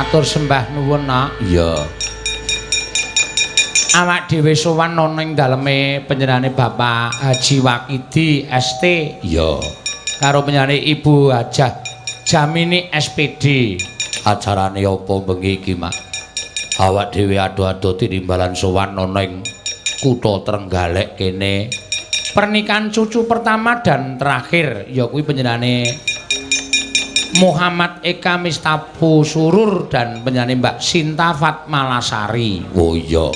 Matur sembah nuwun, Nak. Iya. Awak dhewe sowan ana ing daleme panjenengane Bapak Haji Wakidi ST. Iya. Karo panjenengane Ibu Hajah Jamini SPD. Acarane apa bengi iki, Mak? Awak dhewe ado-ado tinimbalan sowan ana ing kutha Trenggalek kene. Pernikahan cucu pertama dan terakhir ya kuwi panjenengane Muhammad Eka Mistafu Surur dan panjenengane Mbak Sinta Fatmalasari. Oh iya.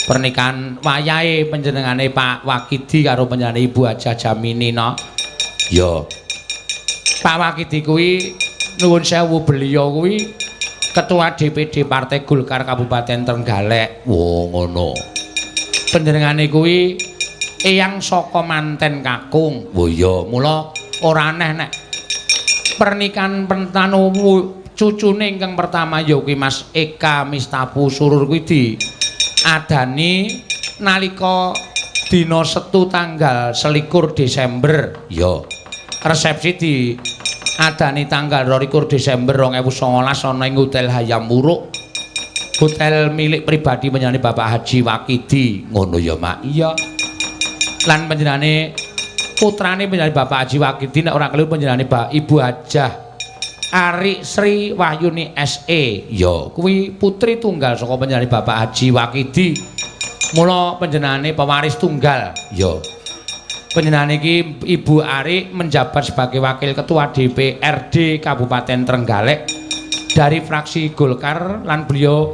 Pernikahan wayahe panjenengane Pak Wakidi karo panjenengane Ibu Hajah Jamini, no. Ya. Pak Wakidi kuwi nuwun sewu, beliau kuwi Ketua DPD Partai Golkar Kabupaten Trenggalek. Oh ngono. Panjenengane kuwi eyang saka manten kakung. Oh iya, mula ora aneh nek pernikahan pentanu cucune ingkang pertama ya kuwi Mas Eka Mistafu Surur kuwi diadani nalika dina Setu tanggal 21 Desember. Ya. Resepsi diadani tanggal 22 Desember 2019 ana ing Hotel Hayam Wuruk. Hotel milik pribadi panjenengane Bapak Haji Wakidi. Ngono ya, Mak. Iya. Lan panjenengane putrane panjenengane Bapak Haji Wakidi nek ora keliru panjenengane Ibu Hajah Ari Sri Wahyuni SE. Ya, kuwi putri tunggal saka panjenengane Bapak Haji Wakidi. Mula panjenengane pewaris tunggal. Ya. Panjenengane iki Ibu Ari menjabat sebagai Wakil Ketua DPRD Kabupaten Trenggalek dari fraksi Golkar lan beliau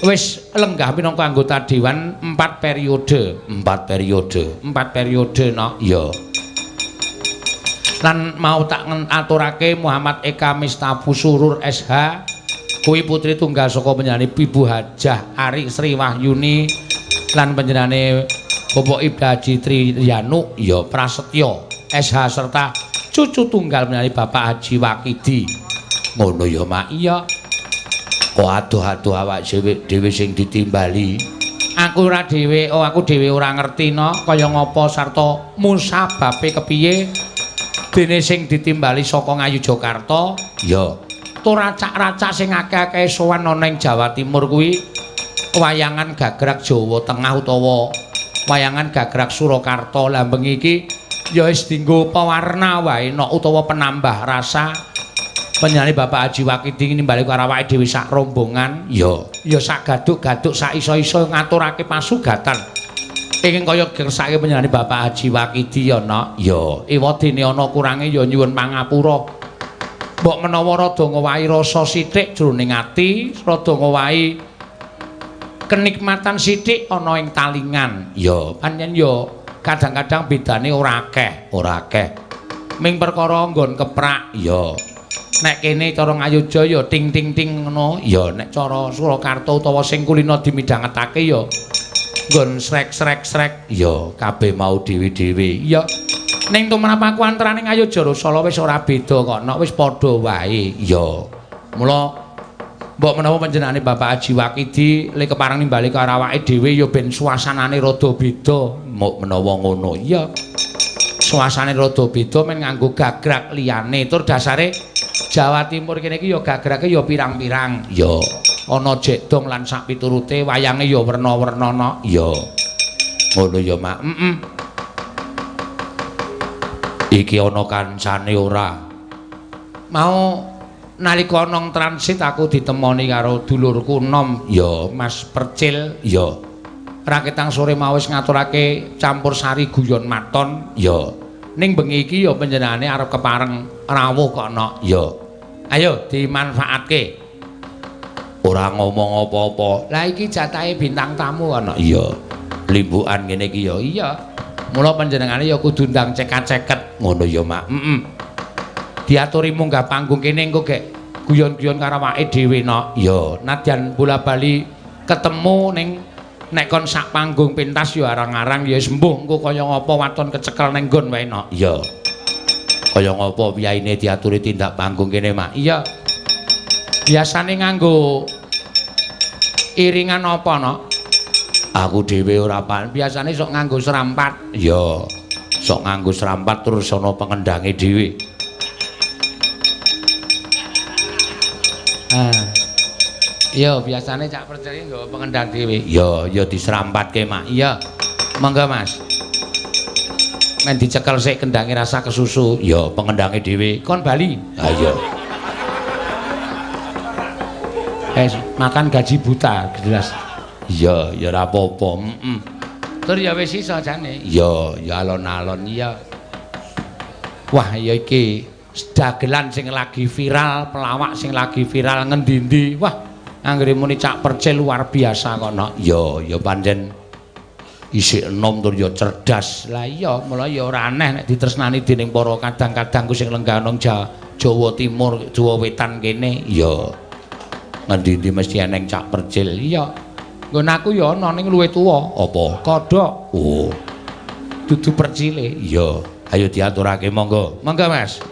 wis lenggah minangka anggota dewan 4 periode. 4 periode. 4 periode, no. Ya. Lan mau tak ngaturake Muhammad Eka Mistafu Surur SH kuwi putri tunggal saka panjenengane Ibu Hajah Ari Sri Wahyuni lan panjenengane Bapak Ibda Haji Triyanu ya Prasetyo SH serta cucu tunggal panjenengane Bapak Haji Wakidi. Ngono ya, Mak. Iya. Kok adoh-adoh awak dhewe sing ditimbali? Aku ora dhewe, oh aku dhewe ora ngerti no kaya ngapa sarta musababe kepiye dene sing ditimbali saka Ngayogyakarta. Ya. Tur racak-racak sing akeh-akeh sowan ana ing Jawa Timur kuwi wayangan gagrak Jawa Tengah utawa wayangan gagrak Surakarta. Lah bengi iki ya wis dienggo pewarna wae no utawa penambah rasa. Panjenengane Bapak Haji Wakidi nimbali karo awake dhewe sak rombongan. Ya. Ya sak gaduk-gaduk sak iso-iso ngaturake pasugatan. Ingkang kaya kersake panjenengane Bapak Haji Wakidi ya, Nok. Ya. Ewadene ana kurange ya nyuwun pangapura. Mbok menawa rada ngowahi rasa sithik jroning ati, rada ngowahi kenikmatan sithik ana ing talingan. Ya, pancen ya kadang-kadang bedane ora akeh, ora akeh. Ming perkara nggon keprak. Ya. Nek kene cara Ngayogya ya ting ting ting ngono. Ya, nek cara Surakarta utawa sing kulina dimidhangetake ya nggon srek srek srek. Ya, kabeh mau dhewe-dhewe. Ya. Ning tumrap aku antarane Ngayogya Solo wis ora beda kok, nek wis padha wae. Ya. Mula mbok menawa panjenengane Bapak Haji Wakidi le kepareng nimbali karo awake dhewe ya ben suasanane rada beda. Mbok menawa ngono. Iya. Suasane rada beda men nganggo gagrak liyane. Tur dasare Jawa Timur kene iki ya gagrake ya pirang-pirang. Ya. Ana jedong lan sak piturute wayange ya werna-werna, no. Ya. Ngono ya, Mak. Heeh. Iki ana kancane ora? Mau nalika nang transit aku ditemoni karo dulurku nom ya Mas Percil. Ya. Raketang sore mau wis ngaturake campur sari guyon maton. Ya. Ning bengi iki ya panjenengane arep kepareng rawuh kok, Nok. Ya. Ayo dimanfaatke. Ora ngomong apa-apa. Lah iki jatahe bintang tamu kok, Nok. Iya. Limbukan ngene iki ya. Iya. Mula panjenengane ya kudu ndang cekat-ceket. Ngono ya, Mak. Heeh. Diaturi munggah panggung kene engko gek guyon-guyon karo awake dhewe, Nok. Ya. Nadyan bola-bali ketemu ning nek kon sak panggung pentas ya arang-arang ya wis mbuh engko kaya ngapa waton kecekel ning nggon wae, Nok. Iya. Kaya ngapa piyaine diaturi tindak panggung kene, Mak? Iya. Biasane nganggo iringan apa, Nok? Aku dhewe ora pan. Biasane sok nganggo serampat. Iya. Sok nganggo serampat terus ana pengendange dhewe. Ah. Iya, biasane Cak Percil iki nggawa pengendang dhewe. Iya, ya diserampatke, Mak. Iya. Monggo, Mas. Men dicekel sik kendange rasa kesusu. Iya, pengendange dhewe. Kon bali. Ha iya. Makan gaji buta, jelas. Iya, ya ora apa-apa. Heeh. Tur ya wis iso jane. Iya, ya alon-alon iya. Wah, ya iki dagelan sing lagi viral, pelawak sing lagi viral ngendi-endi. Wah, anggere muni Cak Percil luar biasa kok, Nok. Ya, ya pancen isih enom tur ya cerdas. Lah iya, mula ya ora aneh nek ditresnani dening para kadang-kadangku sing lenggah nang Jawa Timur, Jawa Wetan kene. Iya. Ngendi-endi mesti eneng Cak Percil. Iya. Nggon aku ya ana ning luwih tuwa. Apa? Kodhok. Oh. Dudu percile. Iya. Ayo diaturake monggo. Monggo, Mas.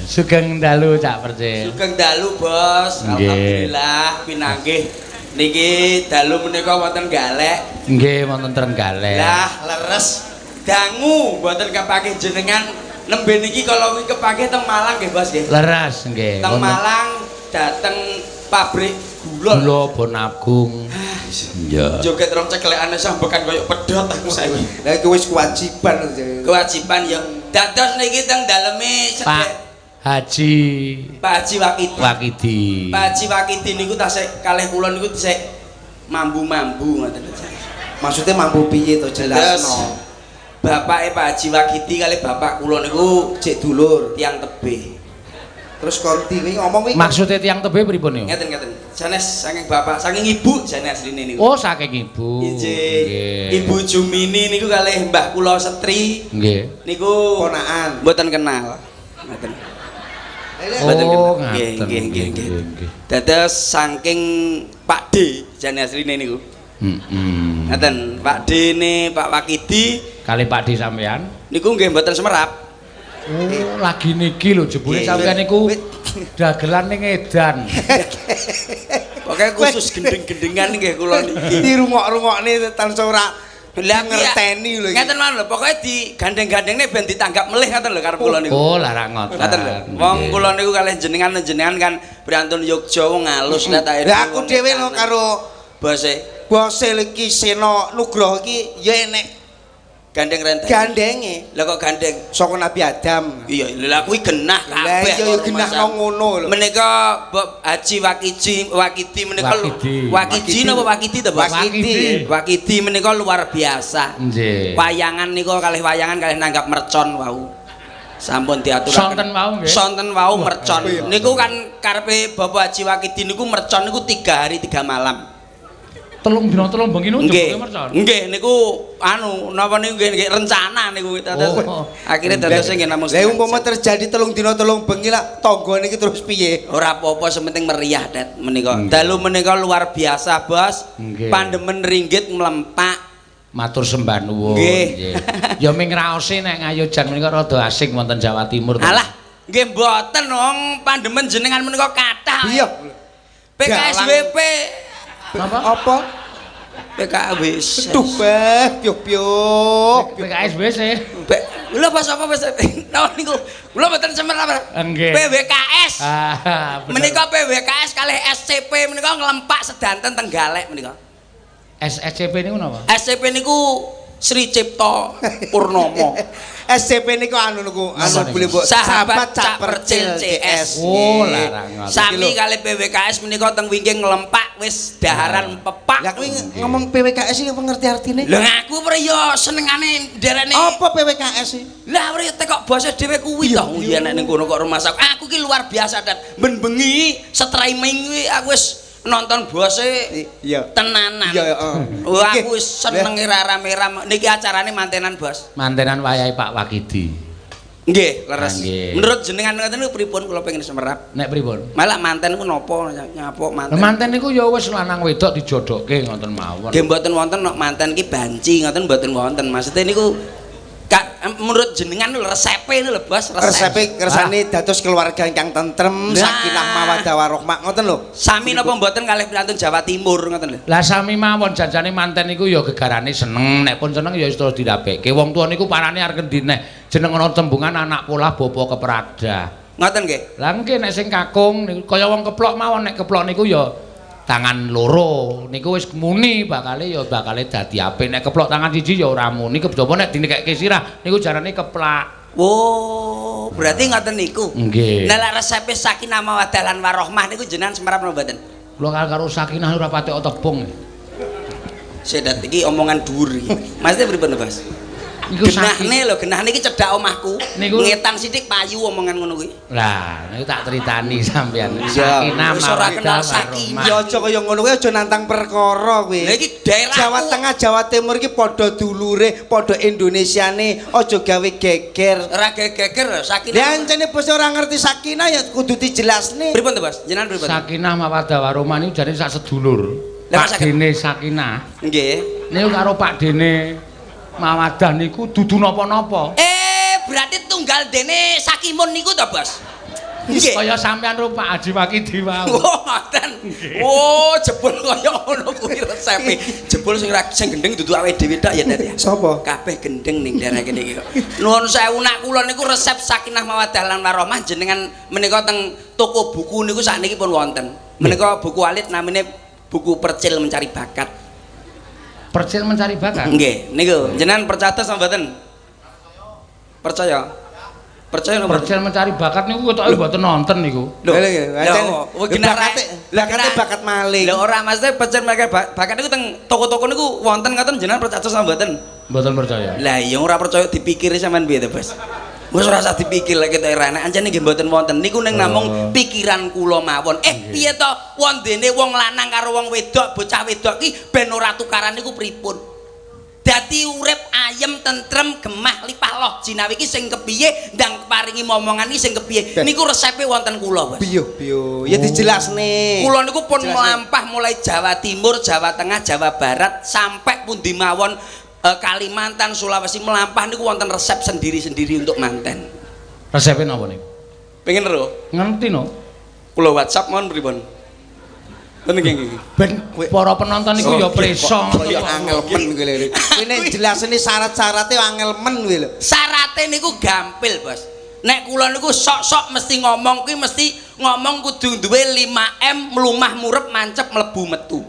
Sugeng dalu Cak Percil. Sugeng dalu, Bos. Alhamdulillah pinanggih niki dalu menika wonten Galek. Nggih, wonten Trenggalek. Lah, leres dangu mboten kepakih jenengan nembe niki kala wingi kepakih teng Malang nggih, Bos nggih. Leres nggih. Teng Malang dateng pabrik gula. Gula Bonagung. Iya. Joget rong ceklekane sambekan koyo pedhot aku saiki. Lah iku wis kewajiban. Kewajiban ya. Dados niki teng daleme Pak Haji Pak Haji Wakidi. Wakidi. Pak Haji Wakidi niku tasik kalih kula niku tasik mambu-mambu ngoten lho. Maksudnya mambu piye to jelasno. Bapake Pak Haji Wakidi kalih bapak kula niku cek dulur tiyang tebih. Terus konti iki ngomong iki. Maksude tiyang tebih pripun niku? Ngeten-ngeten. Sanes saking bapak, saking ibu jane asline niku. Oh, saking ibu. Nggih. Ibu Jumini niku kalih mbah kula Setri. Nggih. Niku ponakan. Mboten kenal. Ngoten. Oh, nggih nggih nggih. Dados saking Pak D jane asline niku. Heeh. Ngaten, Pak D ne Pak Wakidi kalih Pak D sampean niku nggih mboten semerap. Oh, lagi niki lho jebule sampean niku dagelan ning edan. Pokoke khusus gendeng-gendengan nggih kula niki. Dirungok-rungokne tansah ora Lah ngerteni lho iki. Ngeten mawon lho, pokoke digandeng-gandengne ben ditanggap melih ngoten lho karep kula niku. Oh, lah ra ngoten. Ngoten lho. Wong kula niku kalih jenengan jenengan kan priyantun Yogya wong alus lah ta. Lah aku dhewe lho karo bose bose iki Sena Nugroho iki ya enek gandeng renteng. Gandenge. Lah kok gandeng? Saka Nabi Adam. Iya, lha kuwi genah Lah kabeh. iya ya genah nang ngono lho. Menika Bob Haji Wakiji Wakidi menika Wakidi. Wakiji napa Wakidi to, Bos? Wakidi. Wakidi menika luar biasa. Nggih. Wayangan nika kalih wayangan kalih nanggap mercon wau. Sampun diaturaken. Sonten wau nggih. Sonten wau mercon. Iya. Niku kan karepe Bapak Haji Wakidi niku mercon niku 3 hari 3 malam. Telung dina telung bengi niku Nggih. jebule mercon. Nggih niku anu napa niku nggih rencana niku dados Oh. akhire dados nggih namung Lah umpama terjadi telung dina telung bengi lah tanggane iki terus piye? Ora apa-apa sementing meriah det menika. Dalu menika luar biasa, Bos. Nggih. Pandemen ringgit mlempak. Matur sembah nuwun. Nggih. Ya ming raose nek ngayojan menika rada asing wonten Jawa Timur. to. Alah, nggih mboten wong pandemen jenengan menika kathah. Iya. PKSWP, Napa? Apa? PKWS. Duh, beh, piuh-piuh. PKS WC. Kula bos apa bos? Napa niku? Kula mboten semer apa? Nggih. PWKS. Ah, bener. Menika PWKS kalih SCP menika nglempak sedanten Tenggalek menika. SSCP niku napa? SCP niku Sri Cipto Purnomo. SCP niku anu niku, anu Napa niku? boleh mbok Sahabat Cak Percil CS. Oh, larang ngoten. Sami kali PWKS menika teng wingking nglempak wis daharan pepak. Lah kuwi ngomong PWKS iki apa ngerti artine? Lah ngaku ora ya senengane nderene. Apa PWKS iki? Lah ora ya tekok bose dhewe kuwi to. Iya nek ning kono kok rumah sakit. Aku ki luar biasa dat. Ben bengi streaming kuwi aku wis nonton bose Iya. tenanan. Iya, heeh. Wah, aku wis senenge rame-rame. Niki acarane mantenan, Bos. Mantenan wayahe Pak Wakidi. Nggih, leres. Nggih. Menurut jenengan ngoten niku pripun kula pengen semerap. Nek pripun? Malah manten ku napa nyapuk Lah manten. manten niku ya wis lanang wedok dijodohke ngoten mawon. Nggih mboten wonten nek manten ki banci ngoten mboten wonten. Maksudnya niku menurut jenengan lho resepe lho Bos, resep. Resepe kersane dados keluarga ingkang tentrem, Nah. sakinah mawaddah warahmah ngoten lho. Sami napa mboten kalih priyantun Jawa Timur ngoten lho. Lah sami mawon janjane manten niku ya gegarane seneng, nek pun seneng ya wis terus dirabeke. Wong tuwa niku parane arep ngendi neh. Jeneng ana tembungan anak polah bapa keprada. Ngoten nggih. Lah nggih nek sing kakung niku kaya wong keplok mawon, nek keplok niku ya tangan loro niku wis muni bakale ya bakale dadi apik. Nek keplok tangan siji ya ora muni, kejaba nek dinikekke sirah niku jarane keplak. Oh, berarti ngoten niku. Nggih. Lah lek resepe sakinah mawaddah lan warahmah niku jenengan semerap napa mboten? Kula karo sakinah ora patek tepung. Sedat iki omongan dhuwur iki. Maksudnya pripun, Bos? Niku Genahne lho, genahne iki cedhak omahku. Niku- Ngetan sithik payu omongan ngono kuwi. Lah, niku tak critani sampean. Sakinah Wis ora kenal mawaddah sakinah. warahmah. Ya aja kaya ngono kuwi, aja nantang perkara kuwi. Lah iki daerahku. Jawa Tengah, Jawa Timur iki padha dulure, padha Indonesiane, aja gawe geger. Ora geger sakinah. Lah ancene bos ora ngerti sakinah ya kudu dijelasne. Pripun to, Bos? Jenengan pripun? Sakinah mawaddah warahmah niku jane sak sedulur. Lah, Pak kok saged? Dene Sakinah Nggih. niku karo Pak Dene Mawaddah niku dudu napa-napa. Berarti tunggal dene Sakimun niku to, Bos? Nggih. Kaya sampean ro Pak Haji Wakidi wau. Oh, ngoten. Oh, jebul kaya ngono kuwi resepe. Jebul sing sing gendeng dudu awake dhewe tok ya, Dad ya. Sapa? Kabeh gendeng ning daerah kene iki kok. Nuwun sewu nak kula niku resep sakinah mawaddah lan warahmah jenengan menika teng toko buku niku sakniki pun wonten. Menika buku alit namine buku Percil Mencari Bakat. Percil Mencari Bakat. Nggih, niku jenengan percaya sama mboten? Percaya? Percaya napa? Percil Mencari Bakat niku ketoke mboten nonton niku. Lho, Lha lho, lho, genah lah kate bakat maling. Lho ora maksudnya Percil Mencari Bakat niku teng toko-toko niku wonten ngoten jenengan percaya sama mboten? Mboten percaya. Lah iya ora percaya dipikir sampean piye to, Bos? Wis ora usah dipikir lek ketok ora enak, ancene nggih mboten wonten. Niku ning namung pikiran kula mawon. Piye to wondene wong lanang karo wong wedok, bocah wedok ki ben ora tukaran niku pripun? Dadi urip ayem tentrem gemah lipah loh jinawi ki sing kepiye ndang paringi momongan iki sing kepiye. Niku resepe wonten kula, Bos. Biyo biyo, ya dijelasne. Kula niku pun Jelasne. melampah mulai Jawa Timur, Jawa Tengah, Jawa Barat sampai pundi mawon Kalimantan, Sulawesi melampah niku wonten resep sendiri-sendiri untuk manten. Resepe napa niku? Pengen ero? Ngerti no? Kula WhatsApp mohon pripun? Ngoten nggih nggih. Ben para penonton iku ya prisa. Kaya angel men kuwi lho. Kuwi nek jelasne syarat-syarate angel men kuwi lho. Syarate niku gampil, Bos. Nek kula niku sok-sok mesti ngomong kuwi mesti ngomong kudu duwe 5M mlumah murep mancep mlebu metu.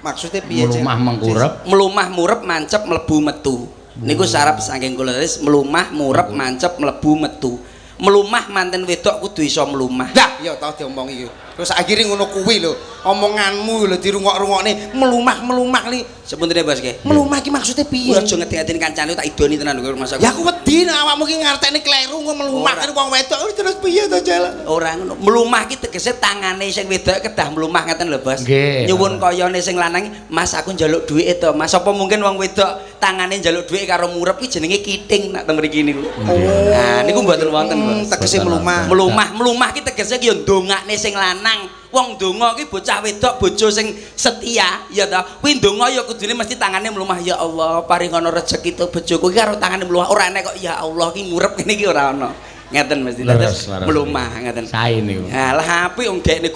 Maksudnya piye, Cek? Mlumah mengkurep. Mlumah murep mancep mlebu metu. Niku syarat saking kula wis mlumah murep mancep mlebu metu. Mlumah manten wedok kudu iso mlumah. Lah, ya tau diomongi iki. Terus akhirnya ngono kuwi lho, omonganmu lho dirungok-rungokne melumah-melumah li. Sepuntene Bos nggih. Melumah ki maksudnya piye? Kuwi aja ngedi-ngedini kancane tak idoni tenan lho Mas aku. Ya aku wedi nek awakmu ki ngartekne kleru kok melumah Ora. kan wong wedok terus piye to, Jal? Ora ngono. Mlumah ki tegese tangane sing wedok kedah mlumah ngeten lho, Bos. Nggih. Nyuwun kayane sing lanang, Mas aku njaluk dhuwit to. Mas apa mungkin wong wedok tangane njaluk dhuwit karo murep ki jenenge kiting nak teng mriki niku. Oh. Nah, niku mboten wonten, Bos. Tegese melumah. Mlumah, mlumah ki tegese ki ya ndongakne sing lanang. Wong ndonga ki bocah wedok bojo sing setia, ya ta. Kuwi ndonga ya kudune mesti tangane mlumah, ya Allah, paringono rejeki to bojoku ki karo tangane mlumah. Ora enek kok ya Allah ki murep ngene iki ora ana. Ngeten mesti Leres, terus leres. mlumah ngeten. Sae niku. Alah apik wong dekne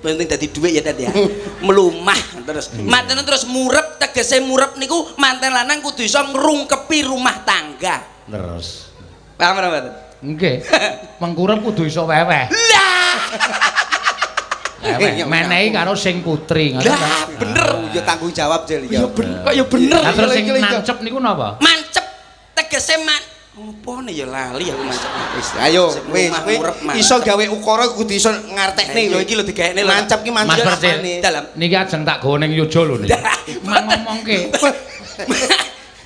penting dadi dhuwit ya Tet ya. Mlumah terus. Manten terus murep tegese murep niku manten lanang kudu iso ngrungkepi rumah tangga. Leres. Paham ora mboten? Nggih. Mengkurep kudu iso weweh. Lah, Weweh. Menehi karo sing putri ngoten. lah bener. Oh, ya tanggung jawab, Jel ya. Ya bener kok ya bener. Lah terus sing Iya, iya. nancep niku napa? Mancep tegese man opo ne ya lali aku mancep. Wis, ayo Sing wis mlumah, kowe murep, mancep. iso gawe ukara kudu iso ngartekne Ayo iki lho digaekne lho. Mancep ki Mas mancep Percil. apane? Dalam. Niki ajeng tak gawa ning Yojo lho niki. Mang ngomongke.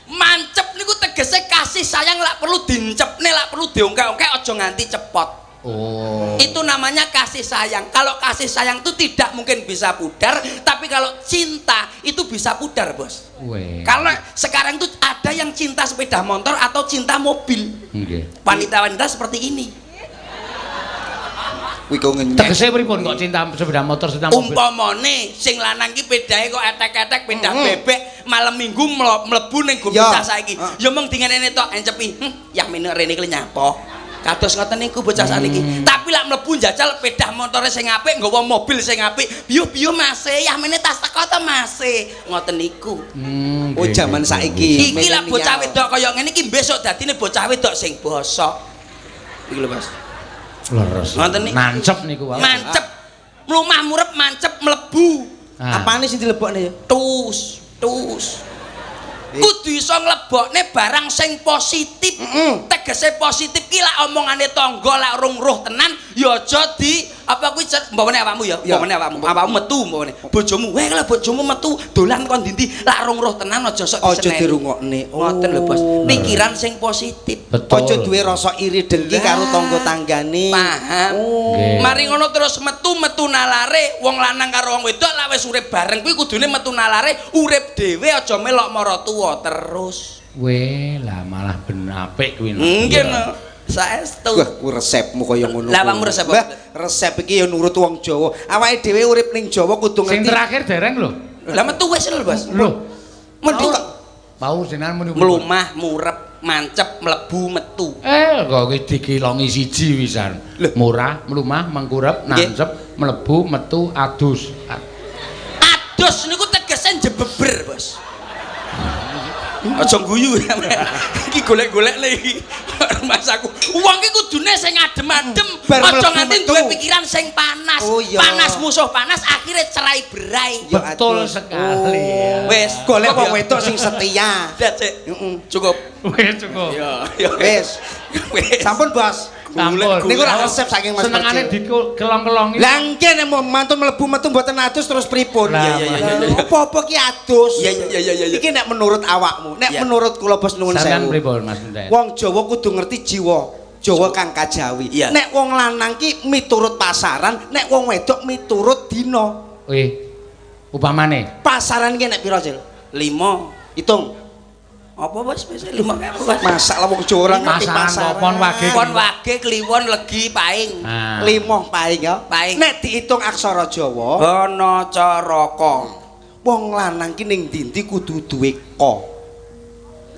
Mancep niku tegese kasih sayang lak perlu dincepne lak perlu diongkek-ongkek aja nganti cepot. Oh. Itu namanya kasih sayang. Kalau kasih sayang itu tidak mungkin bisa pudar, tapi kalau cinta itu bisa pudar, Bos. Weh. Kalau sekarang tuh ada yang cinta sepeda motor atau cinta mobil. Nggih. Wanita-wanita seperti ini. Kuwi kok ngenyek. Tegese pripun kok cinta sepeda motor cinta mobil? Umpamane sing lanang ki pedahe kok etek-etek pedah bebek malam minggu mlebu ning go Ya. bocah saiki. Ya mung dingenene tok encepi. Yah mene rene iki nyapo. Kados ngoten niku bocah sakniki. Tapi lak mlebu njajal pedah motore sing apik nggawa mobil sing apik. Biyo-biyo mase, yah mene tas teko to mase. Ngoten niku. Oh, Nggih, jaman nggih, saiki. Iki lak bocah Milenial. wedok kaya ngene iki besok dadine bocah wedok sing bosok. Iki lho, Mas. Leres. Ngoten niku. Nancep niku wae. Mancep. Mlumah murep mancep mlebu. Ah. Apane sing dilebokne ya? Tus, tus. Kudu iso nglebokne barang sing positif. Tegese positif ki lak omongane tangga lak rung roh tenan ya aja di apa kuwi umpamane awakmu ya, Ya. umpamane awakmu, awakmu metu umpamane. Bojomu, weh lha bojomu metu dolan kon ndi-ndi lak rung roh tenan aja sok Aja diseneni. dirungokne. Ngoten lho, Bos. Oh. Pikiran sing positif. Betul. Aja duwe rasa iri dengki karo tangga-tanggane. Paham. Oh. Nggih. Mari ngono terus metu-metu nalare wong lanang karo wong wedok lak wis urip bareng kuwi kudune metu nalare urip dhewe aja melok maratuwa terus. Weh, lah malah ben apik kuwi. Nggih no. Saestu. Wah, ku resepmu kaya ngono. Lah, kuwi. awakmu resep apa? Mbah, resep iki ya nurut wong Jawa. Awake dhewe urip ning Jawa kudu Sing ngerti. terakhir dereng lho. Lah metu wis lho, Bos. Lho, Metu kok pau jenengan muni mlumah, murep, mancep, mlebu, metu. Kok iki dikilongi siji wisan. Murah, mlumah, mengkurep, Nggih. nancep, mlebu, metu, adus. Adus niku tegese njebeber, Bos. Aja guyu ya. Iki golek-golekne iki. Mas aku. Wong iki kudune sing adem-adem, Bar aja mlebu nganti metu. duwe pikiran sing panas. Oh, iya. Panas musuh panas akhirnya cerai berai. Ya, Betul adus. sekali. Oh. Wis, Golek cukup wong ya. wedok sing setia. That's it. Heeh. Cukup. Wis cukup. Ya, ya. Wis. Wis. Sampun, Bos. Sampun. Niku ora resep saking Mas Senengane Percil. dikelong-kelongi. Lah nggih nek mau mantun mlebu metu mboten adus terus pripun? Lah, Iya, iya, iya, iya. Apa-apa ki adus. Iya, iya, iya, iya, iya. Iki nek menurut awakmu, nek Iya. menurut kula Bos nuwun Sampeyan sewu. pripun Mas Kuntet? Wong Jawa kudu ngerti jiwa Jawa kang kajawi. Iya. Nek wong lanang ki miturut pasaran, nek wong wedok miturut dina. Wih. Upamane Pasaran ki nek pira, Cil? 5. Hitung. Apa Bos? Wis 5 apa, Bos? Masak lah wong Jawa ora ngerti Pasaran pasaran. popon wage. Pon wage kliwon legi paing. Nah. Limo paing ya. Paing. Nek dihitung aksara Jawa, Ana caraka. wong lanang ki ning ndi-ndi kudu duwe ka.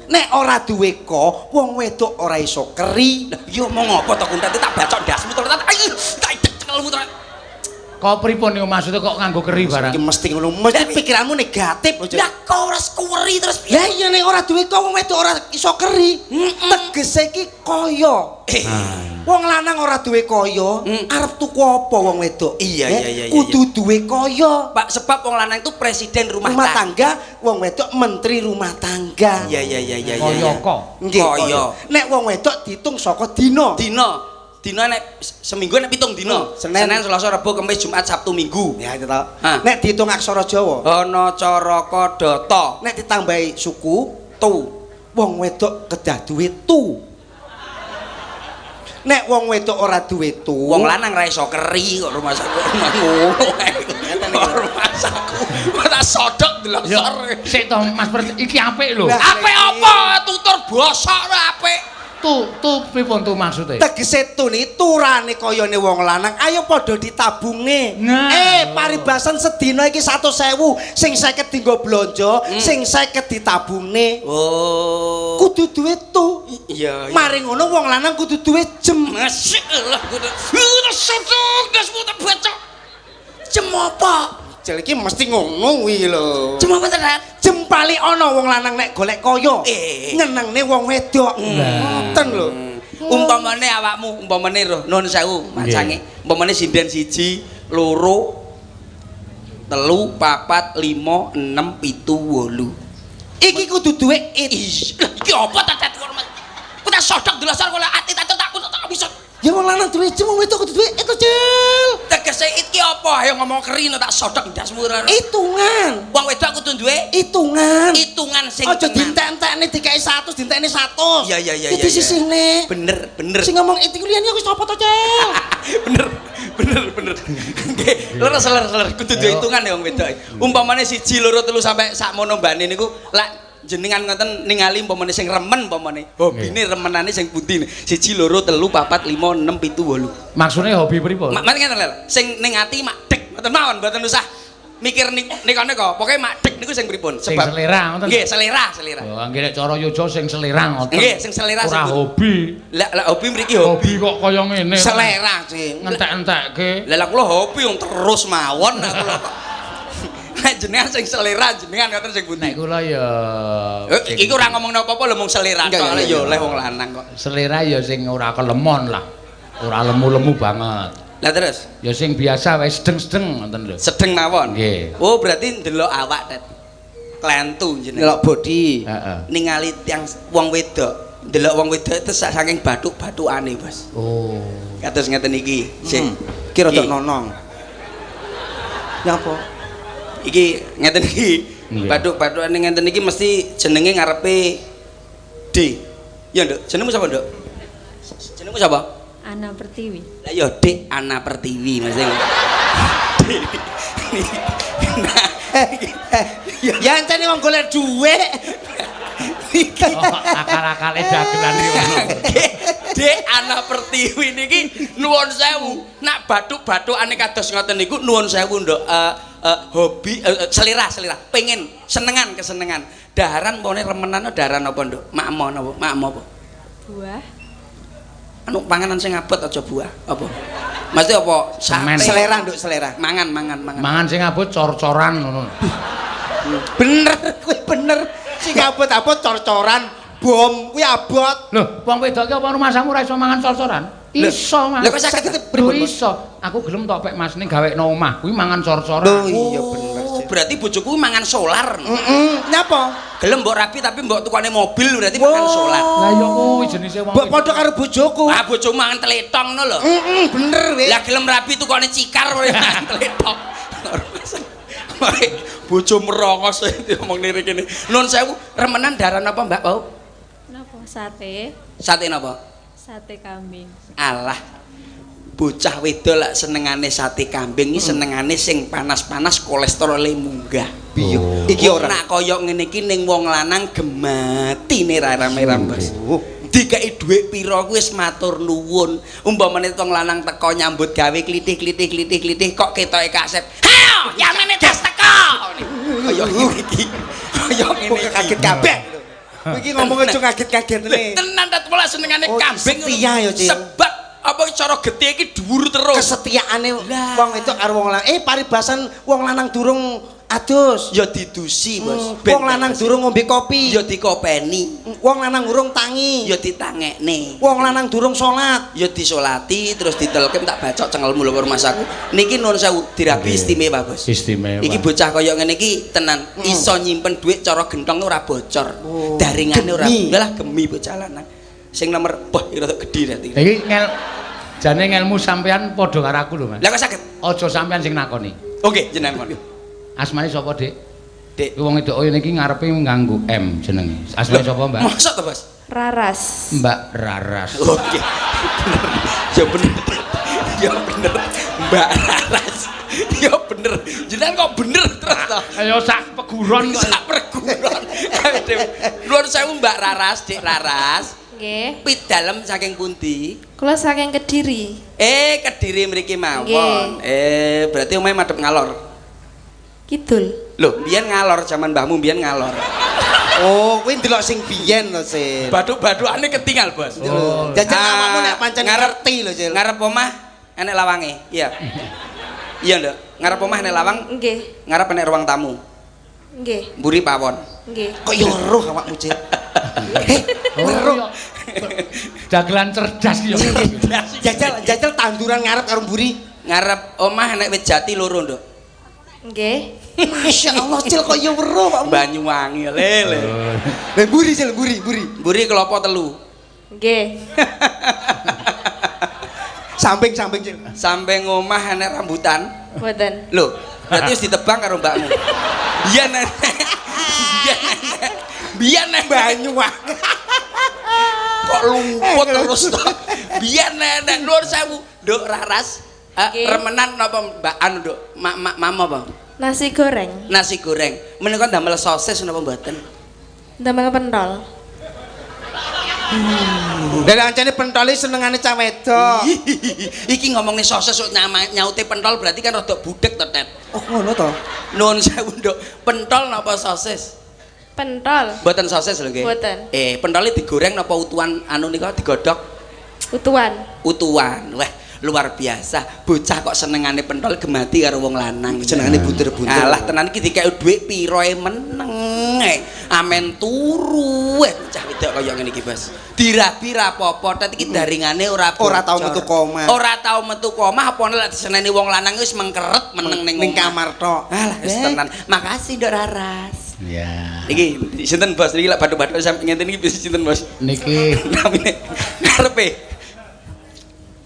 Nek ora duwe ka, wong wedok ora iso keri. Lah iya omong apa to Kuntet tak bacok ndasmu to. Tak ayo tak cekelmu to. Kok pripun niku maksudnya kok nganggo keri barang? Iki mesti ngono, mesti pikiranmu negatif aja. Lah kok ora kuweri terus piye? Lah iya nek ora duwe kok wong wedok ora iso keri. Tegese iki kaya. Wong lanang ora duwe kaya, arep tuku apa wong wedok? Iya, iya, Kudu duwe kaya. Pak, sebab wong lanang itu presiden rumah, Rumah tangga, wong wedok menteri rumah tangga. Iya. Kaya kok. Nggih, Kaya. kaya. Nek wong wedok diitung saka dina. Dina. Dina nek seminggu nek 7 dina. Senin. Senin, Selasa, Rebo, Kamis, Jumat, Sabtu, Minggu. Ya itu toh. Hah. Nek dihitung aksara Jawa, Ana Caraka Data. nek ditambahi suku, Tu. wong wedok kedah duwe tu. Nek wong wedok ora duwe tu, Wong lanang ra iso keri kok rumah saku ngono. Rumah saku. Tak sodok Ya, delosor. sik to Mas Pret, iki apik lho. Lah. Apik apa? Tutur bosok ora apik. Tu tu pripun tu maksude? Tegese tu ni turane kayane wong lanang, ayo padha ditabungne. Nah. Paribasan sedina iki 100.000, sing 50 dienggo blonjo, sing 50 ditabungne. Oh. Kudu duwe tu. Iya. Mari ngono wong lanang kudu duwe jem. Masya Allah, kudu. Udah sodok, das muta bacok. Jem apa? Jel iki mesti ngono kuwi lho. Jem apa tenan? Jem paling ana wong lanang nek golek kaya. Nyenengne wong wedok. Ngoten lho. Umpamane awakmu, umpamane roh, nun sewu, macange. Umpamane sinden 1, 2, 3, 4, 5, 6, 7, 8. Iki kudu duwe it. Ih, lah iki apa ta tet kono? Ku tak sodok delosor kok ati tak tak tak bisa. Ya wong lanang duwe jem, wong wedok kudu duwe it to, Cil. Tegese it ki apa? Ayo ngomong keri no tak sodok ndasmu ora. Hitungan. Wong wedok kudu duwe Hitungan. hitungan sing Aja tenan. dientek-entekne dikeki 100, dientekne 100. Iya. Itu sisine. Bener, bener. Sing ngomong it iku liyane aku sapa to, Cil? Bener, bener, bener. Nggih, leres, leres, leres. Kudu duwe hitungan ya wong wedok. Umpamane 1, 2, 3 sampai sakmono mbane niku lak jenengan ngoten ningali umpamane sing remen umpamane. Hobine remenane sing pundi? 1, 2, 3, 4, 5, 6, 7, 8. Maksudnya hobi pripun? Mak ngeten lho, sing ning ati mak dek ngoten mawon mboten usah mikir nikane kok. Pokoke mak dek niku sing pripun? Sing selera ngoten. Nggih, selera, selera. Oh, nggih nek cara yojo sing selera ngoten. Nggih, sing selera sing Ora pundi? hobi. Lah lah hobi mriki hobi. Hobi kok kaya ngene. Selera, Cil. Ngentek-entekke. Lah lah kula hobi wong terus mawon lah kula kok. Nek jenengan sing selera jenengan ngoten sing pundi? Nek kula ya Iki ora ngomong apa-apa lho mung selera tok ya oleh wong lanang kok. Selera ya sing ora kelemon lah. Ora lemu-lemu banget. Lah terus Ya sing biasa wae sedeng-sedeng ngoten lho. sedeng mawon. Nggih. Oh berarti ndelok awak Tet. Klentu jenengan. Ndelok body. Heeh. Ningali tiyang wong wedok, ndelok wong wedok itu saking bathuk-bathukane, Bos. Oh. Kados ngeten iki, sing Ki rada nonong. Nyapa? Iki ngeten iki. Nggih. Bathuk-bathukane ngeten iki mesti jenenge ngarepe D. Ya, Nduk. Jenengmu sapa, Nduk? Jenengmu sapa? Ana Pertiwi. Lah ya Dik Ana Pertiwi mesti. Nah, Ya encene wong golek dhuwit. Oh, akal-akale dagelan iki ngono. Dek Ana Pertiwi niki nuwun sewu. Nak bathuk-bathukane kados ngoten niku nuwun sewu, Nduk. Hobi selera, selera. Pengen senengan kesenengan. Daharan pone remenan daharan apa, Nduk? Makmo napa? Makmo apa? Buah. Anu panganan sing abot aja buah. Apa? Mesti apa? Semen. Sate. Selera, Nduk, selera. Mangan, mangan, mangan. Mangan sing abot cor-coran ngono. Bener, kuwi bener. Sing abot-abot cor-coran, bom kuwi abot. Lho, wong wedok ki apa rumasamu ora iso mangan cor-coran? Iso, Mas. Lho, kok saged Lho, pripun, Mas? iso. Aku gelem tok pek Mas ning gawekno omah kuwi mangan cor-coran. Lho iya bener. Oh, berarti bojoku mangan solar. Heeh, nyapa? Gelem mbok rabi tapi mbok tukane mobil berarti mangan solar. Lah ya kuwi jenise wong. Mbok padha karo bojoku. Ah bojomu mangan teletong no lho. Heeh, bener wis. Lah gelem rabi tukane cikar kowe mangan teletong. Bojo merongos diomong niri kene. Nun sewu, remenan daran apa Mbak Pau? Napa? Sate. Sate napa? Sate kambing. Alah. Bocah wedok lak senengane sate kambing iki senengane sing panas-panas kolesterole munggah. Piye? Iki ora. Nak kaya ngene iki ning wong lanang gematine ra rame-rame, Bos. Dikeki dhuwit pira kuwi wis matur nuwun. Umpamane wong lanang teko nyambut gawe klithih-klithih klithih-klithih kok ketoke kasep. Ha, yamene tas teko. Kaya ngene iki. Kaya ngene iki. Kaget kabeh. Iki ngomong aja kaget-kagetne. Tenan ta pola senengane Oh, kambing. setia ya, Cil. Sebab Apa cara getih iki dhuwur terus. Kesetiaane Lah. wong wedok karo wong lanang. Eh, paribasan wong lanang durung adus. Ya didusi, Bos. Wong lanang durung ngombe kopi. Ya dikopeni, Wong lanang urung tangi. ya ditangekne. Wong lanang durung salat. Ya disolati terus ditelkem tak bacok cengelmu lho karo masaku. Niki nuwun sewu dirabi istimewa, Bos. Istimewa. Iki bocah kaya ngene iki tenan iso nyimpen dhuwit cara gentong ora bocor. Oh. Daringane ora. Gemi. Lah gemi bocah lanang. Sing nomor boh iki rada gedhe berarti. Iki ngel jane ngelmu sampean padha karo aku lho, Mas. Lah kok saged? Aja sampean sing nakoni. Oke, jenengan mon. Asmane sapa, Dik? Dik. Iki wong wedok ngene iki ngarepe nganggo M jenenge. Asmane sapa, Mbak? Mosok to, Bos? Raras. Mbak Raras. Oke. Bener. Ya bener. Ya bener. Mbak Raras. Ya bener. Jenengan kok bener terus to? Ayo sak peguron kok. Sak perguruan. Nuwun sewu Mbak Raras, Dik Raras. Nggih. Pidalem saking pundi? Kula saking Kediri. Eh, Kediri mriki mawon. Eh, berarti omahe madhep ngalor. Kidul. Lho, biyen ngalor jaman mbahmu biyen ngalor. Oh, kuwi ndelok sing biyen lho, Sil. Bathuk-bathukane ketinggal, Bos. Oh. Jajal Ah, awakmu nek pancen ngerti lho, Sil. Ngarep omah enek lawange. Iya. Iya, Nduk. Ngarep omah enek lawang, Nggih. ngarep enek ruang tamu. Nggih. Mburi pawon. Nggih. Kok ya roh awakmu, Cil. Eh, Oh, iya. Dagelan cerdas ki ya. Jajal jajal tanduran ngarep karo mburi. Ngarep omah enek wit jati loro, Nduk. Nggih. Masya Allah, Cil kok ya weruh awakmu. Banyuwangi lele. Lah mburi, Cil, mburi, mburi. Mburi kelopo telu. Nggih. Samping-samping, Cil. Sampai ngomah enek rambutan. Mboten. Lho, berarti wis ditebang karo mbakmu. Biyen nenek. Biyen nenek. Biyen nenek Banyuwangi. kok lumput terus to. Biyen nenek nuwun sewu, Nduk Raras. Nggih. Remenan napa Mbak anu Nduk? Mak mak mama apa? Nasi goreng. Nasi goreng. Menika ndamel sosis napa mboten? Damel pentol. Lah ancene pentole senengane cah wedok. Iki ngomongne sosis kok nyaute pentol berarti kan rada budek to, Tet. Oh, ngono to. Nuwun sewu, Nduk. Pentol napa sosis? Pentol. Mboten sosis lho nggih. Mboten. Eh, pentole digoreng napa utuhan anu nika digodhog? Utuhan. Utuhan. Wah, luar biasa. Bocah kok senengane pentol gemati karo wong lanang. Senengane bunter-bunter. Alah tenan iki dikeki dhuwit pira e meneng. Amen turu. Bocah wedok kaya ngene iki, Bos. Dirabi ra apa-apa, tet iki daringane ora bocor. Ora tau metu koma. Ora tau metu koma apa lek diseneni wong lanang wis mengkeret meneng ning ning omah. kamar tok. Alah wis tenan. Makasih Nduk Raras. Iya. Iki sinten Bos? Niki lek bathuk-bathuk sampe ngenten iki sinten Bos? Niki Namine ngarepe.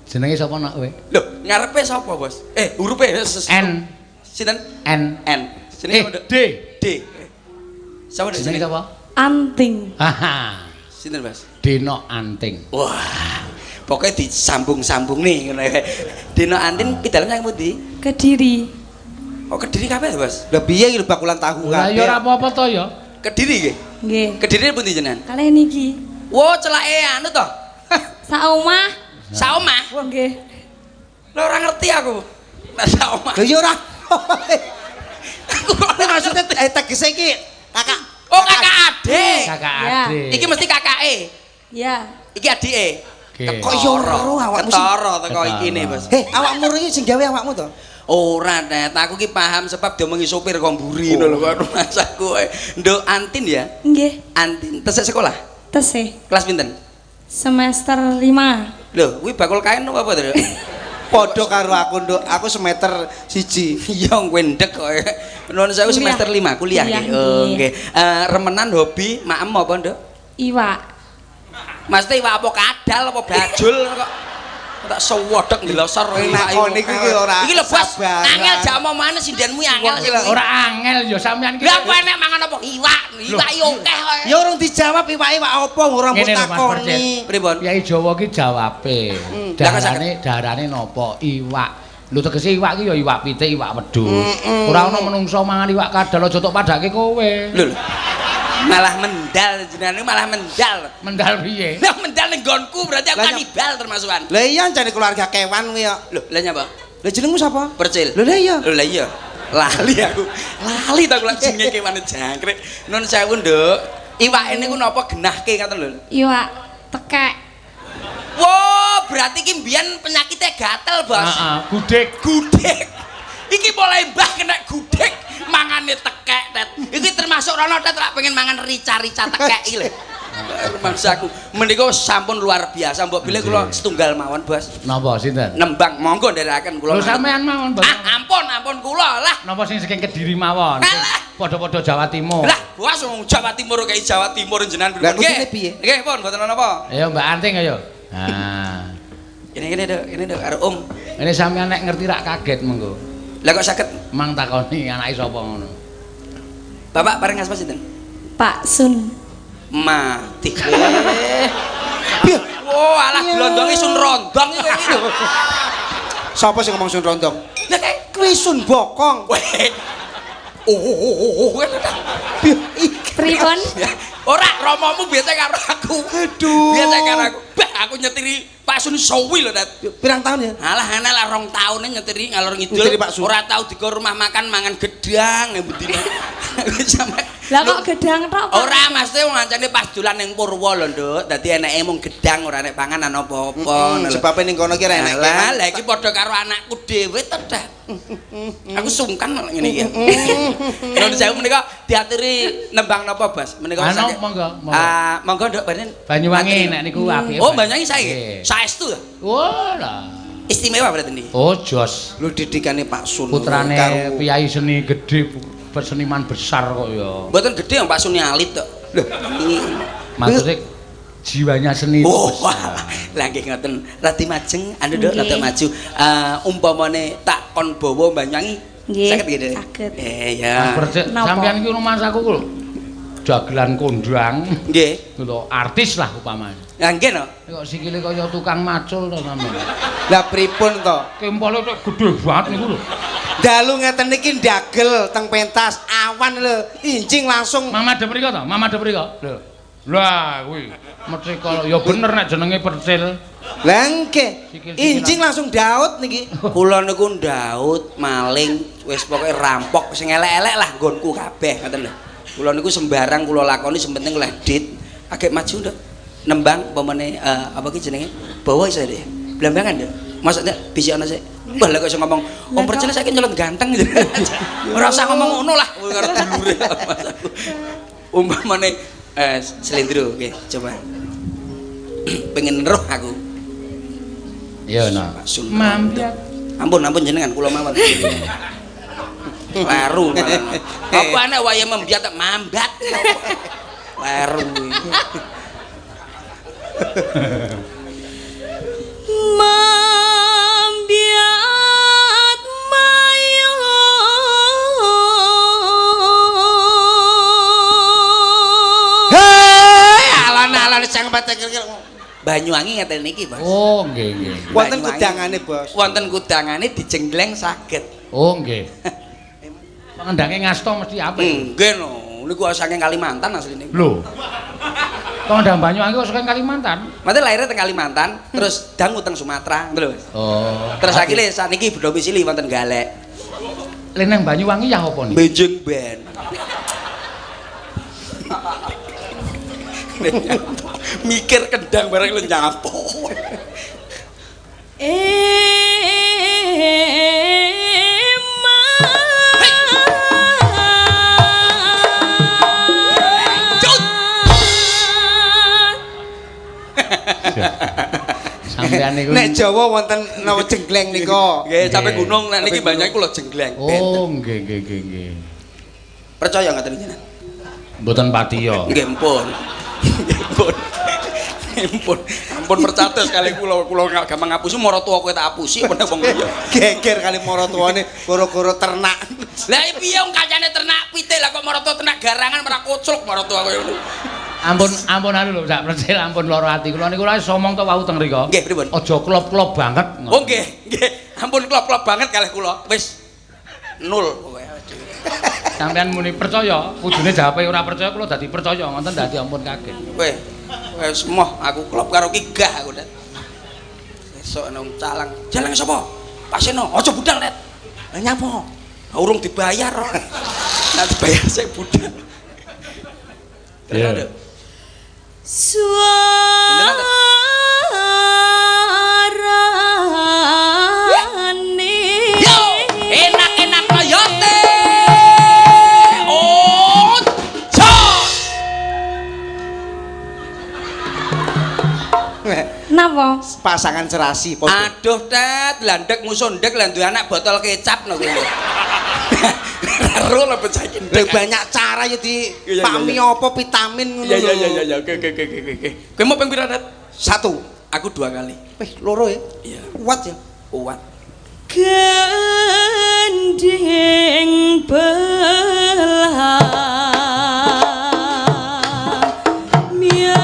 jenenge sapa nak kowe? Lho, ngarepe sapa, Bos? Eh, hurufe N. Sinten? N. N. Jenenge sapa, Nduk? D. D. Sapa Nduk Jenenge jenenge? sapa? Anting. Haha. Sinten, Bos? Deno Anting. Wah. Pokoknya disambung-sambung nih ngono ya. Dino Antin pidalem saking pundi? Kediri. Oh, Kediri kabeh, Bos. Lah piye iki lho bakulan tahu Lah kabeh. ya ora apa-apa to ya. Kediri nggih. Nggih. Kediri pundi jenengan? Kalih niki. Wo, celake anu to. Sak omah. Saomah. Nggih. Lah ora ngerti aku. Nek saomah. Lah ya ora. Aku kok Ini maksudnya tegese iki kakak. Oh, kakak adik. Kakak Ya. adik. Iki mesti kakake. Ya. Iki adike. Oke. Kok ya ora awakmu sing Ketara teko ikine, Bos. Heh, awakmu iki sing gawe awakmu to? Ora, Tet. Aku ki paham sebab diomongi sopir kok mburi ngono lho kok masaku. Nduk Antin ya? Nggih, Antin tesih sekolah. tesih. Kelas pinten? Semester 5. Lho, kuwi bakul kain apa to? Nduk? Padha karo aku, Nduk. Aku semeter siji. Iya, kowe ndek kok. Nuwun sewu semester 5 kuliah nggih. Oh, nggih. Remenan hobi maem apa, Nduk? Iwak. Mesti iwak apa kadal apa bajul kok. Tak sewodok ndelosor Kowe nakoni iki ora Iki lho, Bos. sabaran. Angel jak omongane sindenmu angel. Ora angel ya sampean ki. Lah apa enek mangan apa iwak? Iwak yo akeh kok. Ya urung dijawab iwak-iwak apa ora mbok Ngene lho, Mas takoni. Pripun? Kyai Jawa ki jawabe. Lah kok Darane darane napa? Iwak. Lho tegese iwak ki ya iwak pitik, iwak wedhus. Ora ana menungso mangan iwak kadal aja tok padake kowe. Lho lho. Malah mendal jenengan malah mendal. Mendal piye? Lah mendal ning nggonku berarti aku Lah, kanibal termasukan. Lah iya jane keluarga kewan kuwi ya. Lho, lah nyapa? Lah jenengmu sapa? Percil. Lho lah iya. Lho lah iya. Lali aku. Lali ta kula jenenge kewane jangkrik. Nun sewu, Nduk. Iwake niku napa genahke ngoten lho. Iwak tekek. Wah, berarti ki mbiyen penyakitnya gatel, Bos. Heeh, gudeg. Gudeg. Iki mulai mbah kena gudeg, mangane tekek, Tet. Iki termasuk rono, Tet, lak pengen mangan rica-rica tekek iki lho. Mangsaku menika sampun luar biasa, mbok bilih kula setunggal mawon, Bos. Napa sinten? Nembang monggo nderekaken kula. Lho sampean mawon, Bos. Ah, ampun, ampun kula lah. Napa sing saking Kediri mawon? Alah. Padha-padha Jawa Timur. Lah, bos wong Jawa Timur kaya Jawa Timur jenengan Lah, kudune piye? Nggih, pun mboten napa. Ayo Mbak Anting ayo. Nah. Ini kene, Dok, ini Dok karo Om. Ini sampean nek ngerti rak kaget mengko. Lah kok saged Mang takoni anake sapa ngono. Bapak pareng asma sinten? Pak Sun. Mati. Wah, alah glondonge sun rondong iki kowe iki lho. Sapa sing ngomong sun rondong? Lah kae Kuwi sun bokong. weh. Oh. Pripun? Ora, romomu biasa karo aku. Aduh. Biasa karo aku. Bah, aku nyetiri Pak Sun suwi lho, Tet. Pirang tahun ya? Alah, ana lah 2 taun nyetiri ngalor ngidul. Nyetiri Pak Sun. Ora tau digo rumah makan mangan gedang ya bendina. Sampai Lah kok gedang tok, Pak? Ora, maksudnya wong ancane pas dolan ning Purwo lho, Nduk. Dadi eneke mung gedang ora enek panganan apa-apa. Hmm, sebabe ning kono ki ora enek. Lah, lah iki padha karo anakku dhewe to, Dak. Aku sungkan malah ngene iki. Nuwun sewu menika diaturi nembang napa, Bos? Menika Anu, monggo, monggo. Ah, monggo Nduk Banen. Banyuwangi nek niku apike. Oh, Banyuwangi sae. Nggih. Saestu. Wah lah. Istimewa berarti niki. Oh, jos. Lu didikane Pak Sun. Putrane karo piyai seni gede, seniman besar kok ya. Mboten gedhe Pak Suni alit tok. Lho, Maksudnya jiwanya seni itu Oh, besar. lah nggih ngoten. Radi majeng, anu Nduk, Nggih. rada maju. Umpamane tak kon bawa Banyuwangi. Nggih, Saged nggih, Dek? saged. Ya. Mas Percik, Napa? sampean iki rumangsaku ku lho. Dagelan kondang, Nggih. lho artis lah upamane. Lah nggih no. Kok sikile kaya tukang macul to sampean. Lah pripun to? Kempole tek gedhe banget niku lho. Dalu ngeten niki ndagel teng pentas awan lho, injing langsung Mama de mriko to? Mama de mriko? Lho. Lah kuwi mecika ya bener nek jenenge percil. Lah nggih. Sikil-sikilan. Injing langsung daut niki. Kula niku ndaut, maling, wis pokoke rampok sing elek-elek lah nggonku kabeh ngoten lho. Kula niku sembarang kula lakoni sing penting oleh dit. Agek maju Nduk. Nembang umpamane apa ki jenenge? Bawa iso Dek. Blambangan Nduk. Maksudnya bisi ana sik. Wah lah kok iso ngomong Om Percil saiki nyelot ganteng. Ora usah ngomong ngono lah karo dulure. Umpamane slendro nggih coba. Pengen roh aku. Iya nah. Pak Sun. Mampiat. Ampun, ampun jenengan kula mawon. Leru malah. Apa ana waya membiat tak mambat. Leru. Mambiat mayo. Hei, alon-alon sang patek. Banyuwangi ngeten niki, Bos. Oh nggih nggih. Wonten Banyuwangi. kudangane, Bos. Wonten kudangane dijengleng saged. Oh nggih. Pengendange ngasto mesti apik. Nggih no, niku saking Kalimantan asline. Lho. Pengendang Banyuwangi kok saking Kalimantan? Mate lahirnya teng Kalimantan, terus dangu teng Sumatera, ngono lho, Mas. Oh. Terus akhirnya sakniki berdomisili wonten Galek. Lha nang Banyuwangi ya apa nih? Benjing ben. Mikir kendang bareng lu nyapo. Sampean niku. Nek Jawa wonten napa jenggleng nika. Nggih, sampe Nggih. gunung nek niki banyak kula jenggleng. Oh nggih nggih nggih nggih. Percaya ngoten jenengan? Mboten patiya. Nggih, mpun. Nggih, mpun. Ampun, ampun percados kali kula kula gampang ngapusi maratuwa kowe tak apusi apa wong liya. Geger kali maratuwane goro-goro ternak. Lah piye wong kancane ternak pitik lah kok maratuwa ternak garangan ora koclok maratuwa kowe ngono. Ampun ampun anu lho sak percil ampun lara ati kula niku lha somong to wau teng mriku. Nggih, pripun? Aja klop-klop banget. Oh nggih, nggih. Ampun klop-klop banget kalih kula. Wis nol pokoke. Sampean muni percaya, kudune jawabe ora percaya kula dadi percaya ngoten dadi ampun kaget. Kowe wis moh aku klop karo ki gah aku, Det. Sesuk nang calang. Calang sapa? Pak Seno, aja budal, Det. Lah nyapa? Urung dibayar kok. Nek dibayar sik budal. Iya. Terus Suara Napa? Pasangan serasi padha. Aduh, Tet, landek musuh ndek lan duwe anak botol kecap no kuwi. Ro lho bocah iki. Lho banyak cara ya di Iya, iya, pami iya. apa vitamin ngono Iya iya lho. iya iya, oke oke oke oke oke. Kowe mau ping pira, Tet? Satu. Aku 2 kali. Wih, loro ya. Iya. Kuat ya. Kuat. Gending belah Iya.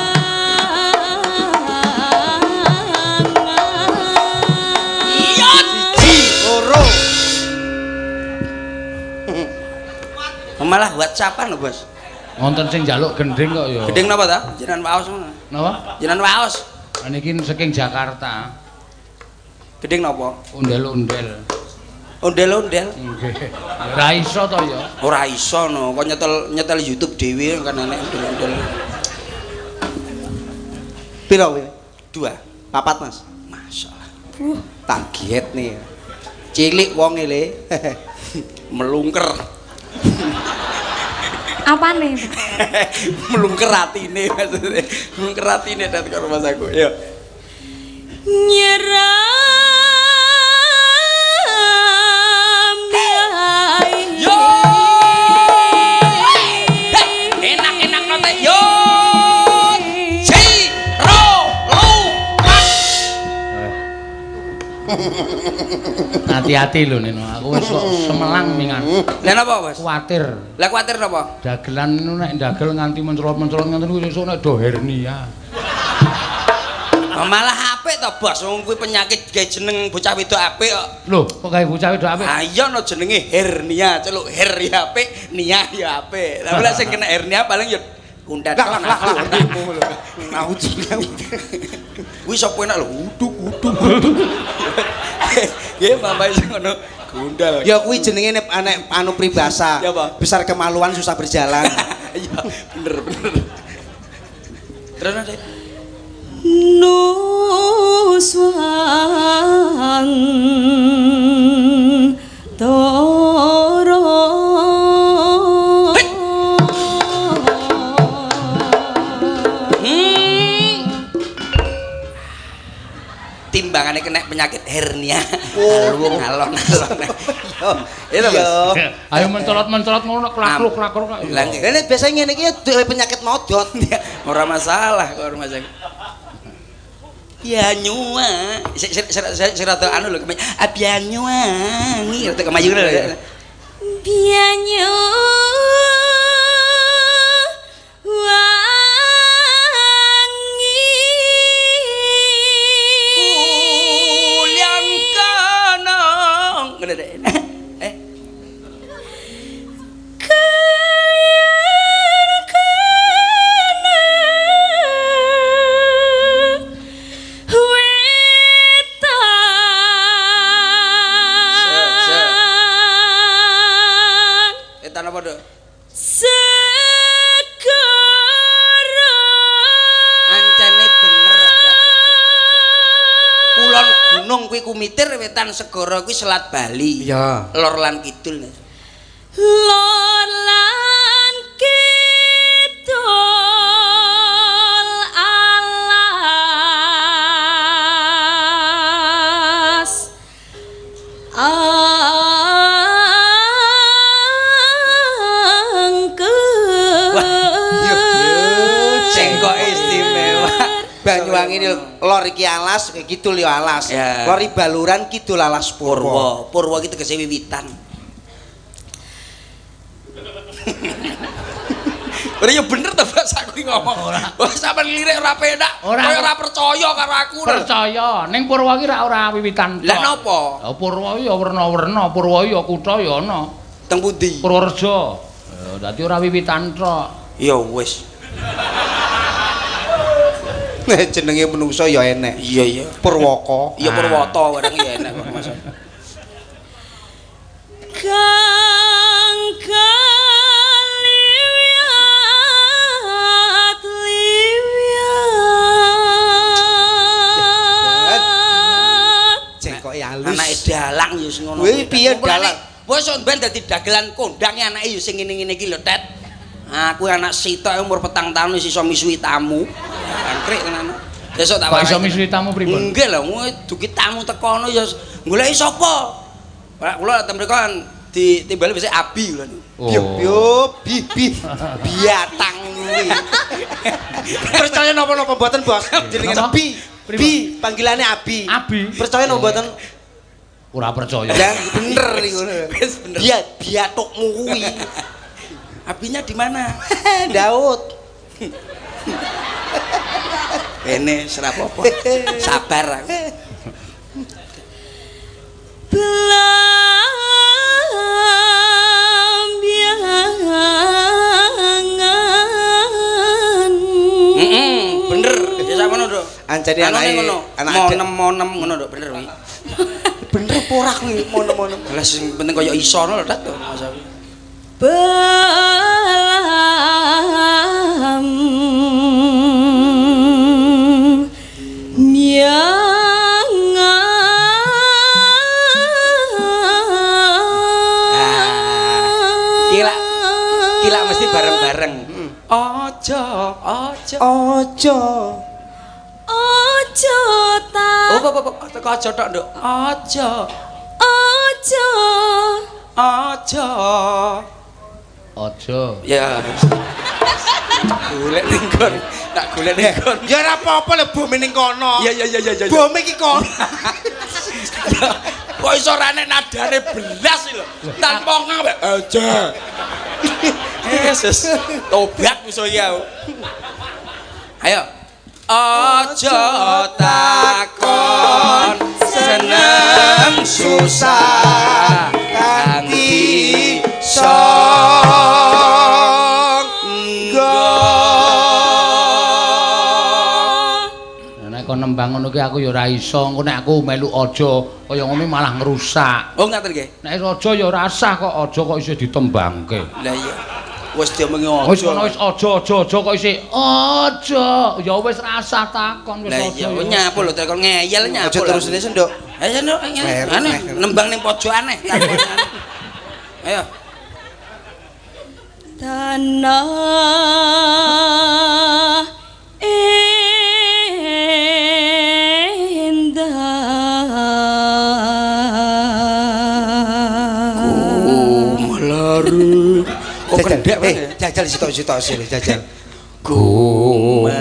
Siji, loro. Malah WhatsAppan lho, Bos. Wonten sing njaluk gending kok ya. Gending napa ta? Jenengan waos ngono. Napa? Jenengan waos. Niki saking Jakarta. Gending napa? Ondel-ondel. Ondel-ondel. Nggih. Ora iso to ya. Ora iso no, kok nyetel YouTube dhewe kan enek ondel-ondel. Piro kowe? 2. Papat, Mas. Masalah. Tak giet nih. Cilik wong le. Melungker. Apane? Melungker atine maksudnya. Melungker atine dat karo Mas aku. Yo. Nyeram Yo. Enak-enak note yo. Ji ro lu pat. Hati-hati lho Nino, aku wis kok semelang mingan. Lah napa, Bos? Kuwatir. Lah kuwatir napa? Dagelan niku nek dagel nganti mencolot-mencolot ngoten kuwi sesuk nek do hernia. Malah apik to, Bos. Wong kuwi penyakit gawe jeneng bocah wedok apik kok. Lho, kok gawe bocah wedok apik? Ha iya no jenenge hernia, celuk her ya apik, nia ya apik. Lah lek sing kena hernia paling ya kundat Lah lah lah. Naudzubillah. Kuwi sapa enak lho, uduk uduk. Nggih, mamai sing ngono gundal. Ya kuwi jenenge nek anu pribasa. Ya, apa? Besar kemaluan susah berjalan. Iya, bener bener. Terus Dek. Nuswan Toro. Timbangane kena penyakit hernia. Oh, alon-alon. Iya to, Mas. Ayo mencolot-mencolot ngono klakruk-klakruk kok. Lah nggih. Lah nek biasa ngene iki duwe penyakit modot. Ora masalah kok ora masalah. Ya nyua. Sik sik sik rada anu lho kemayu. Abianyua. Ngi rada kemayu lho. Bianyu wangi Kuliang kanong. Ngono dek. Kalian kena wetan Wetan apa, Dok? Segara. Ancene bener. Kat. Kulon gunung kuwi kumitir, wetan segara kuwi Selat Bali. Iya. Lor lan kidul. Lor lan kidul alas angker. Sing kok istimewa. Banyuwangi ini lor iki alas, kidul ya alas. Ya. Lor iki Baluran kidul alas Purwa. Purwa. Purwa iki tegese wiwitan. Ora ya bener to Bos aku iki ngomong. Ora. Wah sampean lirik ora penak. Ora. Kaya ora percaya karo aku. Percaya, ning Purwa iki ora wiwitan. Lah napa? Lah Purwa iki ya werna-werna, Purwa iki ya kutha ya ana. Teng pundi? Purworejo. Ya dadi ora wiwitan tok. Ya wis. Jenenge menungso ya enek. Iya iya. Purwaka. Iya Purwata bareng ya enek kok Mas. Kang kaliwat liwat Cengkoke halus. Anake dalang ya sing ngono. Kuwi piye dalang? Wis sok ben dadi dagelan kondang anake ya sing ngene-ngene iki lho, Tet. Aku anak sitok umur 4 tahun wis iso misuwi tamu. Angkrik tenan. Besok tak Kok iso warai. misuhi tamu pripun? Nggih lho, dugi tamu teko ngono ya goleki sapa? Lah kula ten mriku kan ditimbali wis Abi kula niku. Oh. Biyo biyo bi bi biatang kuwi. Percaya napa-napa mboten, Bos? Jenenge Napa? Bi. Pripun? Bi, panggilannya Abi. Abi. Percaya napa mboten? Ora percaya. Ya bener iku. Wis bener. Biat biatukmu kuwi. Abinya di mana? Daud. Kene ora apa-apa. Sabar aku. Blambangan. Heeh, bener. Ya sakmono, Nduk. Anjane Anune anake ngono. anak Monem-monem ngono, Nduk, bener kuwi. Bener apa ora kuwi mono-mono. Lah sing penting kaya iso ngono lho, Tat. Mas aku. Belam Gila. Gila mesti bareng-bareng. Ojo, ojo. Ojo. Ojo ta Oh, apa apa teko aja tok, Nduk. Ojo, ojo ojo. Aja. Ya. Golek ning kon. Tak golek ning kon. Ya ora apa-apa lho bome ning kono. Iya iya iya iya iya. Bome iki kono. Kok iso ra nek nadane belas iki lho. Tanpa ngawek aja. Yesus, tobat musuh iki aku. Ayo. Aja takon seneng susah kanthi sangga. Nek kon nembang ngono ki aku ya ora iso, engko nek aku melu aja kaya ngono malah ngrusak. Oh ngaten nggih. Nek aja ya ora sah kok aja kok isih ditembangke. Lah iya. Wis diomongi aja. Wis kono wis aja aja aja kok isih aja. Ya wis ra sah takon wis Lah aja. iya, nyapu lho tekon ngeyel nyapu. Aja terusne sendok. Ayo nduk, anu nembang ning pojokan aneh. Ayo. Tanah endah. Gumelari. Kok kendek Eh, jajal sitok-sitok sih, jajal. Gumelari.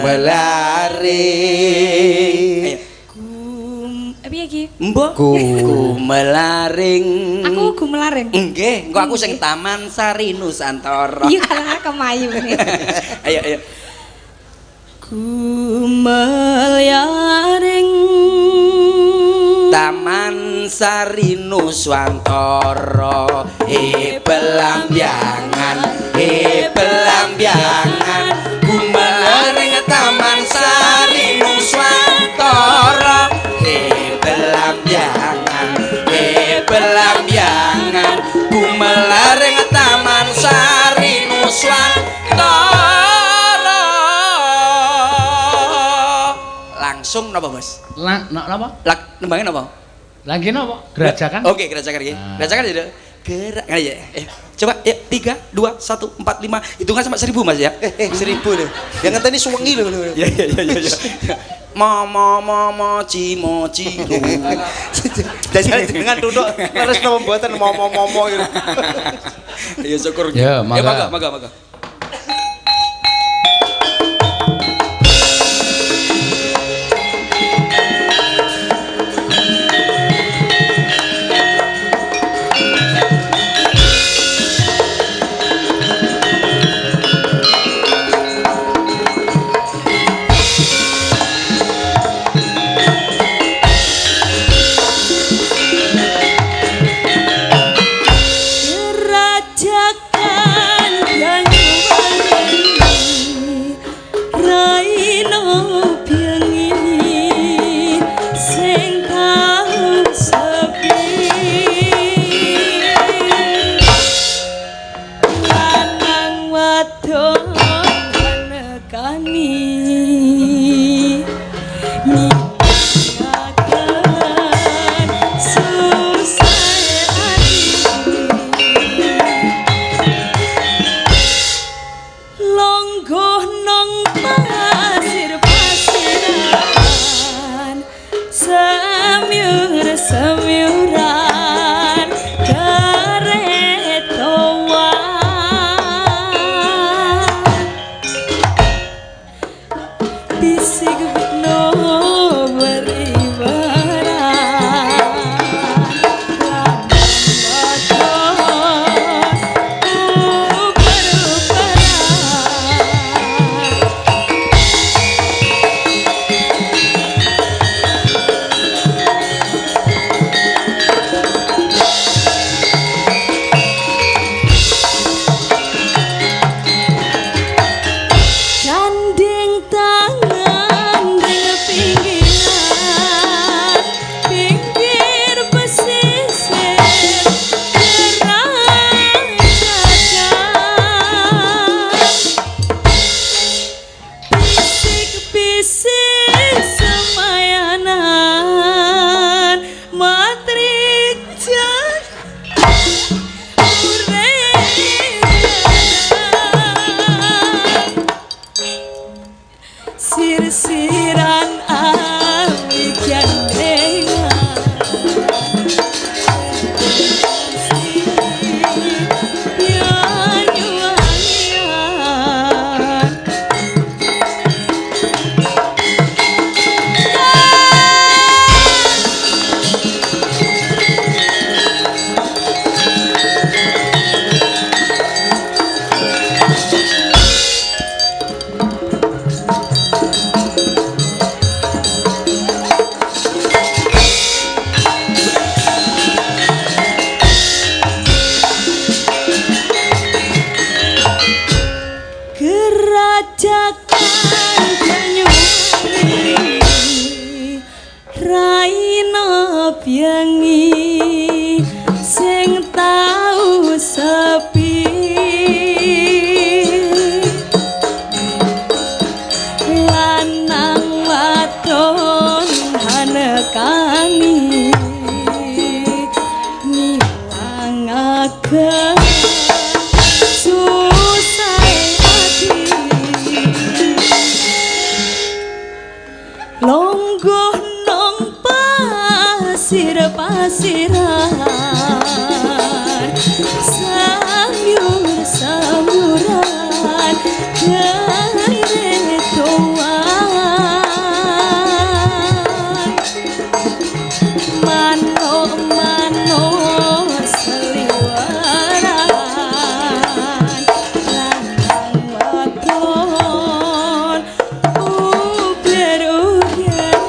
Ayo. Gum, piye iki? Mbok gumelaring. Aku gumelaring. Nggih, engko aku sing Taman Sari Nusantara. Iya kalah kemayu. Ayo ayo. Gumelyaring Taman Sari Nuswantara, e belambangan, e belambangan, gumelaring Taman Sari Nuswantara, e belambangan, e belambangan, gumelaring Taman Sari Nuswantara. Langsung napa, Bos? Lah napa? Lak nembangnya napa? Lah nggih napa? Gerajakan. Oke, gerajakan nggih. Gerajakan ya. Gerak ya. Coba ya 3 2 1 4 5. Hitungan sampai 1000 Mas ya. 1000 lho. Yang ngenteni suwengi lho. Ya ya ya ya. Ma ma ma ma ci mo ci. Jajal jenengan duduk terus napa mboten momo-momo gitu. Ya syukur. Ya, mangga. Mangga mangga mangga. Gerajakan banyu. wani ngilangaken susah ati longgo nang pasir-pasiran samyur-samyuran gaire tuan manuk-manuk seliweran lanang wadon uger-ugeran.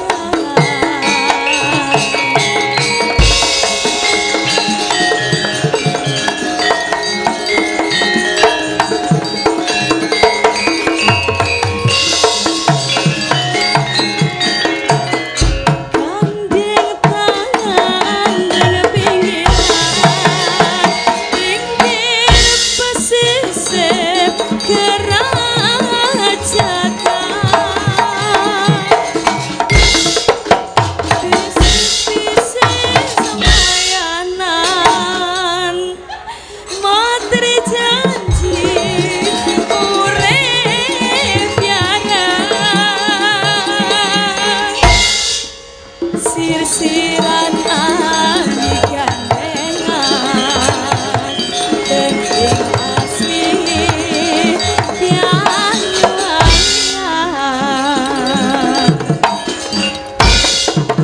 Gandeng tangan dan pinggiran, pinggir pesisir kerajaan. Pisik-pisik semayanan, materi janji urip yaran. Sir-siran ami gandengan gending asli Banyuwangi.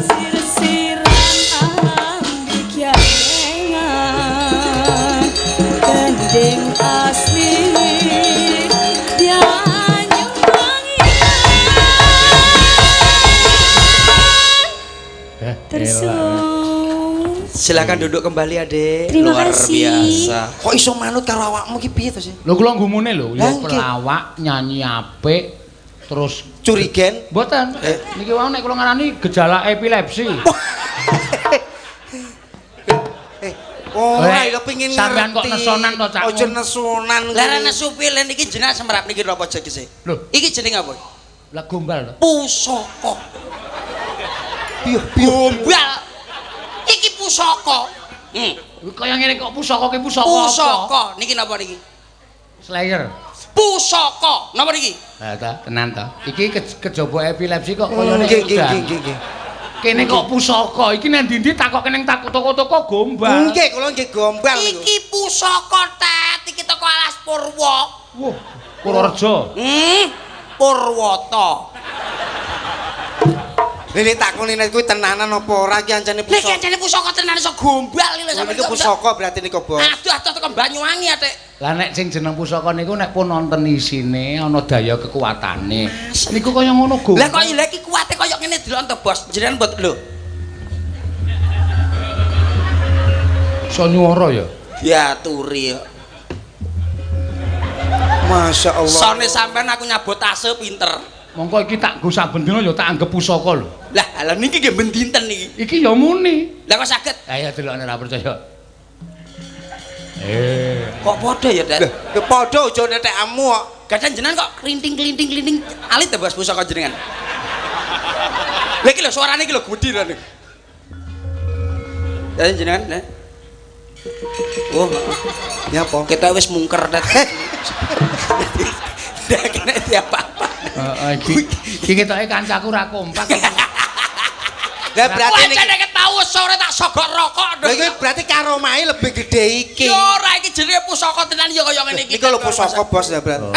Sir-siran ami gandengan gending asli Banyuwangi. Terus. Silakan duduk kembali, Adik. Terima Luar kasih. biasa. Kok iso manut karo awakmu ki piye to sih? Lho kula gumune lho, ya Lah, nggih. pelawak nyanyi apik terus Curigen. mboten. Niki wau nek kula ngarani gejala epilepsi. Ora Eh, lho pengin ngerti. sampean kok nesonan to, Cak? Aja nesonan. Lah ra nesu piye lha niki jeneng semerap niki napa jegese? Lho. Iki jeneng apa? Lah gombal to. Pusaka. Piye piye. Gombal. Iki pusaka. Kaya ngene kok pusaka ki pusaka apa? Pusaka. Niki napa niki? Slayer. Pusaka. Napa niki? Lah ta, tenan ta. Iki kejaba epilepsi kok kaya Nggih nggih nggih nggih. Kene kok pusaka. Iki nang ndi-ndi takok ning takok toko-toko gombal. Nggih, kula nggih gombal niku. Iki pusaka Tet, iki teko alas Purwa. Wah, Purworejo. Purwata. Lha takoni nek kuwi tenanan apa ora iki ancene Lha iki pusaka. ancene pusaka tenan iso gombal iki lho Sampeyan iki pusaka berarti niku, Bos. Aduh aduh teko Banyuwangi atik. Lah nek sing jeneng pusaka niku nek pun wonten isine ana daya kekuatane. Niku kaya ngono gombal. Lah kok lha iki kuwate kaya ngene delok to, Bos. Jenengan mbot lho. Iso nyuwara ya. Diaturi ya. Masya Allah. Sone sampean aku nyabotase pinter. Mongko iki tak nggo saben dina ya tak anggep pusaka lho. Lah, lha niki nggih ben dinten niki. Iki ya muni. Lah kok saged? Ayo delokne ra percaya. Kok padha ya, Tet? Lho padha aja netekmu kok. Kadang jenengan kok klinting-klinting-klinting alit ta Bos pusaka jenengan. Lha iki lho suarane iki lho gedhi lho. Ya jenengan, nah. Oh, Nyapa? kita wis mungker, Tet. Ndak kena diapa-apa. Heeh iki iki ketoke kancaku ra kompak. Lah berarti Wah, niki jenenge tau sore tak sogok rokok. Lha iki berarti karomahe lebih gede iki. Yo ora iki jenenge pusaka tenan ya kaya ngene iki. Niku lho pusaka bos ya berarti.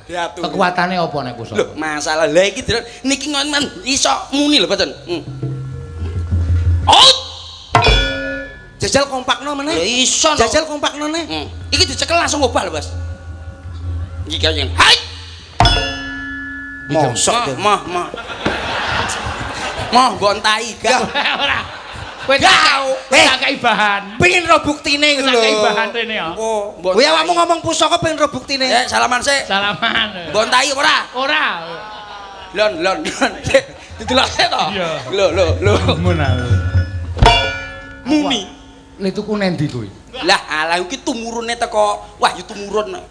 Diatur. Kekuatane apa nek pusaka? Lho, masalah lha iki delok niki ngoten iso muni lho mboten. Oh, Jajal kompakno meneh. lho iso no. Jajal kompakno neh. Iki dicekel langsung obah lho, Bos. Iki kaya ngene. Hai. Mosok. Mah, mah. Mah gontai gak. Ora. Kowe tak kei bahan. Pengin ro buktine Kowe lho. tak kei bahan rene ya. Oh, mbok Kuwi awakmu ngomong pusaka pengen ro buktine. Eh, salaman sik. Salaman. Mbontai ora? Ora. Lon, lon, lon. Didelok sik to. Iya. Lho, lho, lho. Mun aku. Muni. Lha tuku nendi kuwi? Lah, alah iki tumurune teko wahyu tumurun. Oh.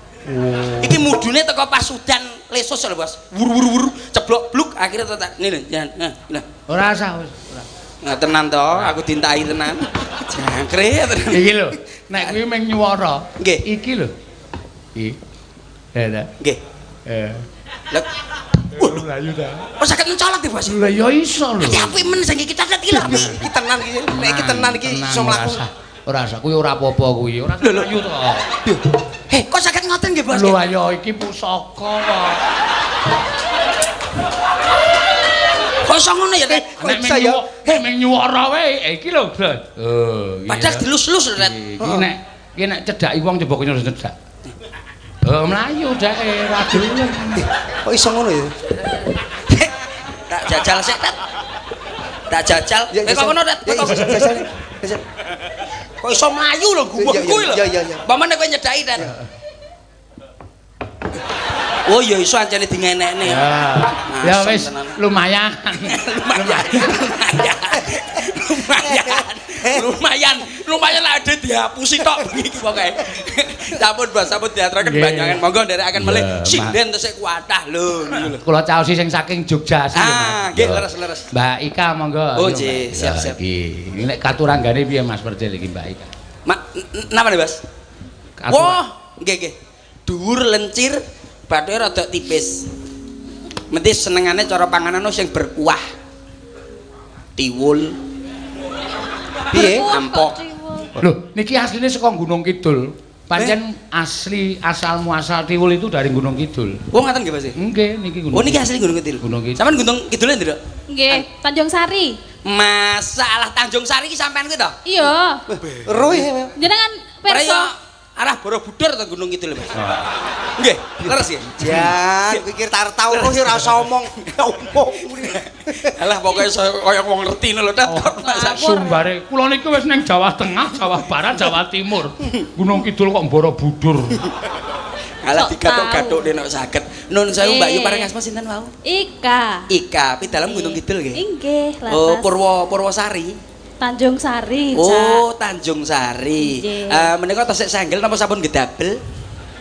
Iki mudune teko pasudan lesus lho, Bos. Wur wur wur, ceblok bluk akhirnya tak ngene, jangan. Nah, nah. Ora usah wis, ora. Nah, tenan to, aku dintai tenan. Jangkrik tenan. Iki lho, nek kuwi mung nyuwara. Nggih. Iki lho. Iki. Ya ta. Nggih. Eh. Lah, Mlayu ta. kok saged mencolot iki, Bos? Lah ya iso lho. Ati apik men sing iki catet iki lho. Iki tenan iki. Nek iki tenan iki iso mlaku. Ora usah kuwi ora apa-apa kuwi. Ora Lho, lho. mlayu to. Heh, kok saged ngoten nggih, Bos? Lho ayo iki pusaka kok. Kok iso ngono ya, Tet? Kok Nek iso ya? mung nyuwara wae, iki lho. Oh, iki Padahal lho. dilus-lus lho, Tet. Iki nek iki nek cedhaki wong coba kaya cedak. Oh, mlayu dake ora gelem. Kok iso ngono ya? Tak jajal sik, Tet. Tak jajal. Ya, Eh, kok ngono, Tet? Ya, Kok jajal, jajal. Jajal. Kok iso mlayu lho guweng Ya, ya, kuwi lho. ya, ya, ya. Pamane kowe nyedhaki, Tet. Oh ya iso ancene dingenekne. Ya. Ya wis lumayan. Lumayan. Lumayan. Lumayan. Lumayan lah ada dihapusi tok bengi iki pokoke. Sampun Bos, sampun diaturaken Nggih. banyangan. Monggo nderekaken melih Ya, sinden tesih kuatah lho niku lho. Kula caosi sing saking Jogja asli. Ah, nggih leres-leres. Mbak Ika monggo. Oh, Ayo, nggih, Mbak. siap, Ya, siap. Iki nek katuranggane piye Mas Percil iki Mbak Ika? Mak napa nih, Bos? Wah, nggih nggih. Dhuwur lencir, bathuke rada tipis. Mesti senengane cara panganan sing berkuah. Tiwul, Piye? Berkuah kok, Ampok. Tiwul. Lho, niki asline saka Gunung Kidul. Pancen asli asal muasal tiwul itu dari Gunung Kidul. Wong ngaten nggih, Mas? Nggih, niki Gunung. Oh niki asli Gunung Kidul. Gunung Kidul. Sampeyan Gunung Kidul ndi, Dok? Nggih, Tanjung Sari. Masalah Tanjung Sari iki sampean kuwi to? Iya. Ero ya. Jenengan Ora pirsa. ya arah Borobudur to Gunung Kidul, Mas. Nggih, leres nggih. Jan, pikir tar tau kok ora usah omong. Omong. Alah pokoke kaya wong ngerti lho, Tet. Sumbare kula niki wis ning Jawa Tengah, Jawa Barat, Jawa Timur. Gunung Kidul kok Borobudur. Alah Sok digathuk-gathuk nek saged. Nun sewu Mbak Yu paring asma sinten wau? Ika. Ika, pi dalem Gunung Kidul nggih. Nggih, Oh, leres. Purwosari. Tanjung Sari, Cak. Oh, Tanjung Sari. Nggih. Menika tasik senggel napa sampun gedabel?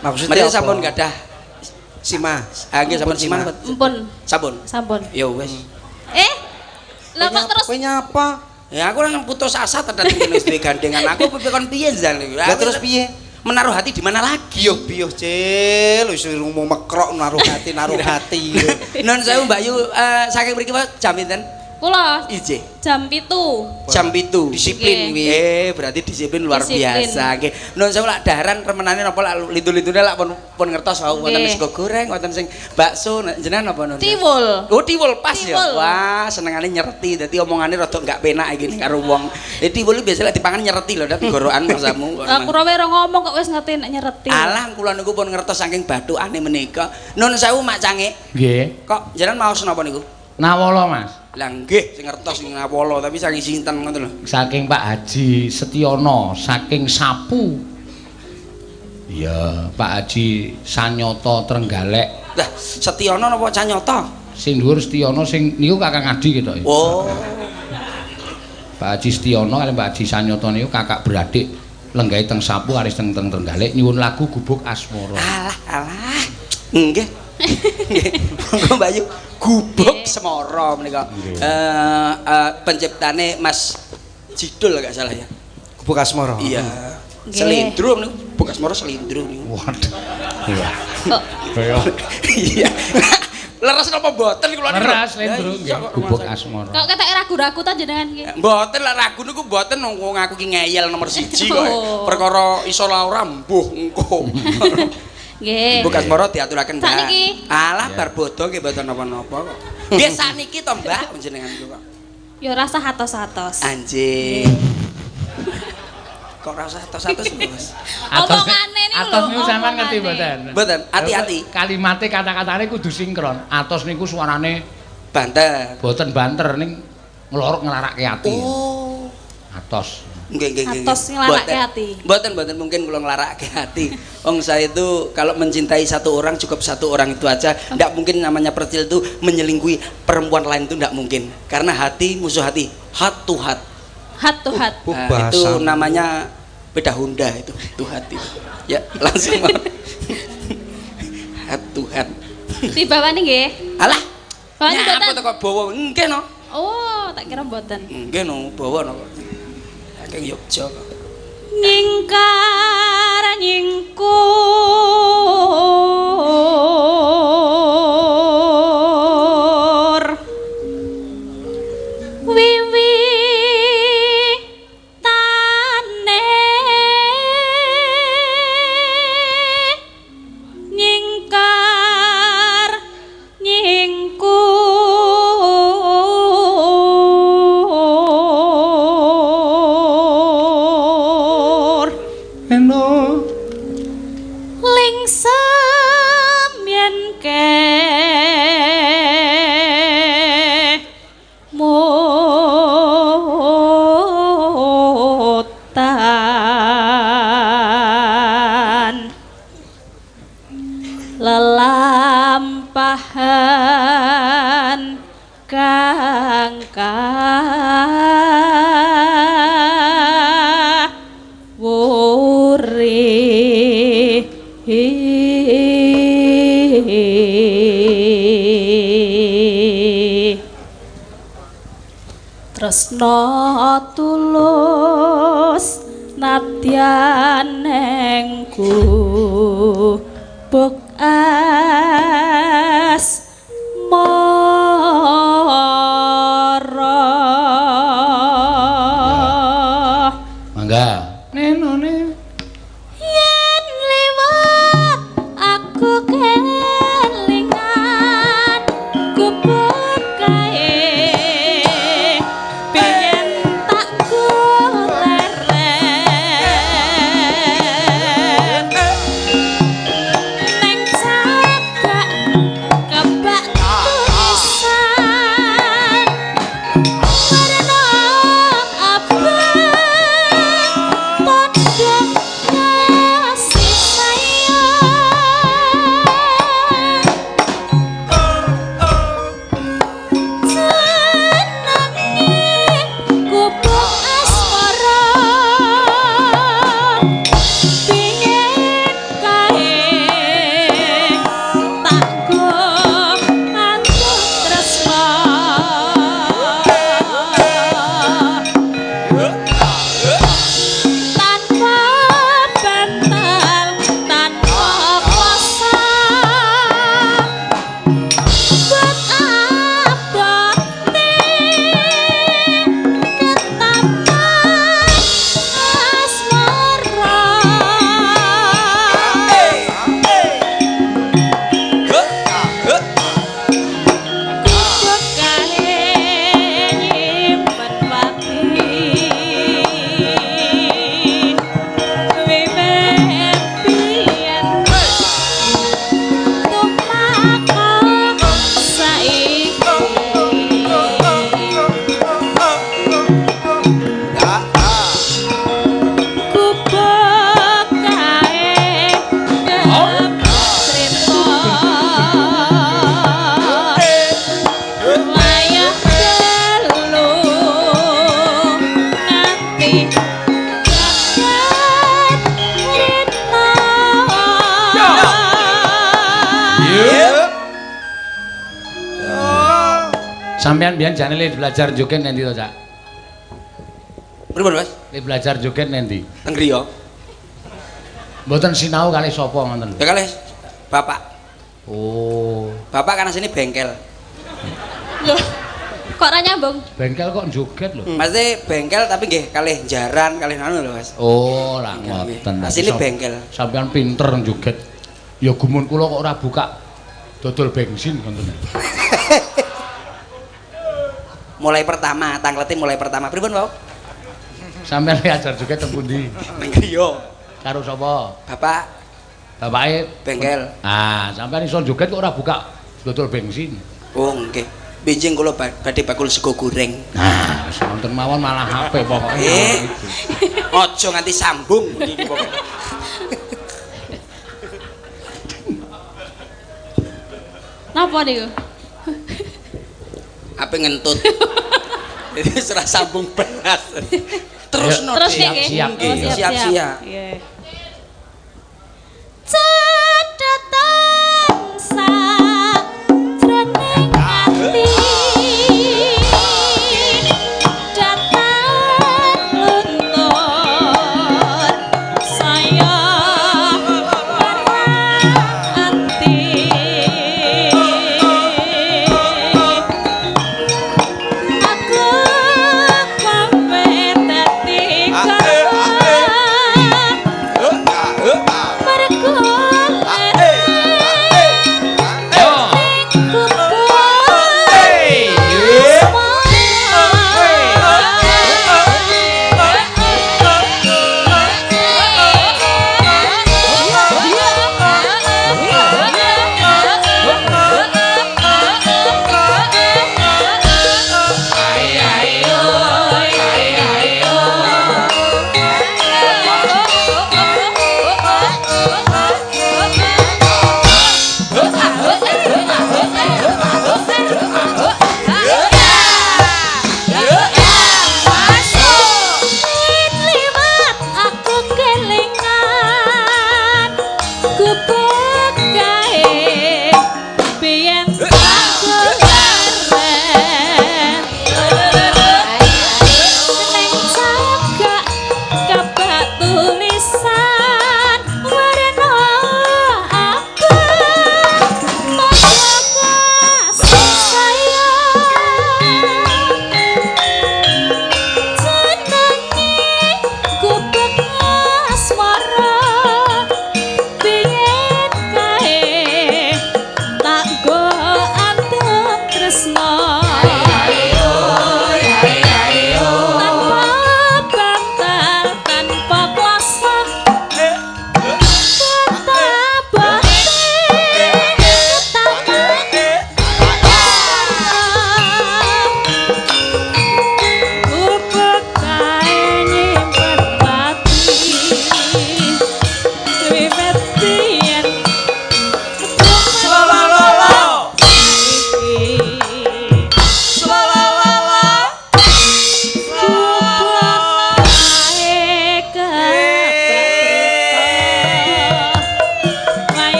Maksudnya Menika apa? sampun gadah Sima. ah nggih sampun simah. Empun, Sampun. sampun. Ya wis. Eh. Lah kok terus Kowe nyapa? Ya aku kan putus asa terhadap kene wis duwe gandengan. Aku piye kon piye Zal? Lah terus piye? Menaruh hati di mana lagi? Biuh biuh cil, wis ngomong mekrok naruh hati, naruh hati. Nun sewu Mbak Yu, saking mriki Pak jam pinten? kula Ije. jam 7. Jam 7. Disiplin kuwi. Berarti disiplin luar Disiplin. biasa. Nggih. Nun sewu lak daharan remenane napa lak lintu-lintune lak pun ngertos wau wonten Nggih. sego goreng, wonten sing bakso, jenengan napa nun? Tiwul. Oh, tiwul pas ya. Tiwul. Wah, senengane nyerti. Dadi omongane rada enggak penak iki karo wong. Tiwul iki biasa lek dipangan nyerti lho, dadi gorokan masamu. Aku ora ora ngomong kok wis ngerti nek nyereti. Alah kula niku pun ngertos saking bathukane menika. Nun sewu Mak Cange. Nggih. Kok jenengan maos napa niku? Nawala, Mas. Lah nggih sing ngertos sing nawala tapi saking sinten ngoten lho. Saking Pak Haji Setiono, saking Sapu. Iya, Pak Haji Sanyoto Trenggalek. Lah Setiono napa Canyata? Sing dhuwur Setiono sing niku Kakang Adi ketok. Oh. Pak Haji Setiono kali Pak Haji Sanyoto niku kakak beradik lenggahe teng Sapu aris teng teng Trenggalek nyuwun lagu Gubuk Asmara. Alah alah. Nggih. Nggih. Monggo Mbak Yu Gubuk Semara menika. Penciptane Mas Jidul gak salah ya. Gubuk Asmara. Iya. Nggih. Selindro niku Gubuk Asmara selindro niku. Waduh. Iya. Kok Iya. Leres napa mboten kula niku? Leres selindro Lah, iya nggih kok Gubuk rumah Asmara. kok ketok ragu-ragu ta jenengan iki? Mboten lah ragu niku mboten wong aku ki ngeyel nomor 1 kok. Oh. Perkara iso la ora mbuh engko. Nggih. Gubuk Asmara diaturaken Mbak. Sakniki. Alah bar bodho nggih mboten napa-napa kok. Nggih sakniki to Mbak panjenengan niku kok. Ya ora usah atos-atos. Anjing. Kok ora usah atos-atos Mas? Omongane niku lho. Atos niku sampean ngerti omongane. mboten? Mboten, ati-ati. Kalimate kata-katane kudu sinkron. Atos niku suarane Banter. boten banter ning nglorok nglarake ati. Oh. Atos. Nggih, nggih, nggih. Atos nglarake ati. Mboten, mboten mungkin kula nglarake ati. Wong saya itu kalau mencintai satu orang cukup satu orang itu aja. Ndak mungkin namanya Percil itu menyelingkuhi perempuan lain itu ndak mungkin. Karena hati musuh hati, heart to heart. Hat to hat. Nah, itu namanya beda Honda itu, to hati. Ya, langsung. Heart to heart. Dibawani nggih. Alah. Bawani Nyapa mboten? to kok bawa? Nggih no. Oh, tak tak kira mboten. Nggih no, bawa no kok. Saking Yogya kok. Nyingkar nyingkur wiwi tane nyingkar nyingkur Eno. Lingsem yen ke mutan lelampahan kang kawuri. Tresno tulus nadyan ing gubuk asmara. Mangga. Neno ne. Yen liwat aku kelingan gubuk kae biyen tak goleren neng cagak kebak tulisan warna abang tandha kasih sayang jenenge gubuk asmara biyen kae tak go mantuk tresna tanpa bantal tanpa kosan buat abote ketapan asmara. Gubuk kae nyimpen pati wiwit biyen tumaka saiki. Gubuk kae kep crita wayah telu nganti jagat rina. Sampeyan biyen jane le belajar joget nendi to, Cak? Pripun, Mas? Le belajar joget nendi? Teng griya. Mboten sinau kalih sapa ngoten lho. Ya kalih bapak. Oh, Bapak kan asline bengkel. Loh, kok ora nyambung? bengkel kok joget lho. Maksudnya bengkel tapi nggih kalih jaran, kalih anu lho, Mas. Oh, lah Nggih. ngoten. Asline bengkel. Sampeyan pinter joget. Ya gumun kula kok ora buka dodol bensin ngoten. Mulai pertama, tanglete mulai pertama. Pripun, Pak? Sampeyan le ajar joget teng pundi? Teng griya. Karo sapa? Bapak Bapake bengkel. Ah, sampeyan iso joget kok ora buka dodol bensin. Oh, nggih. Benjing kula badhe bakul sego goreng. Nah, wis wonten mawon malah HP pokoke. Eh. Aja nganti sambung iki pokoke. Napa niku? Ape ngentut. Jadi ora sambung belas. Terus no. Terus Siap, nggih. siap, Oh, nggih. Siap, siap. Nggih. Cedhetan sajroning ati.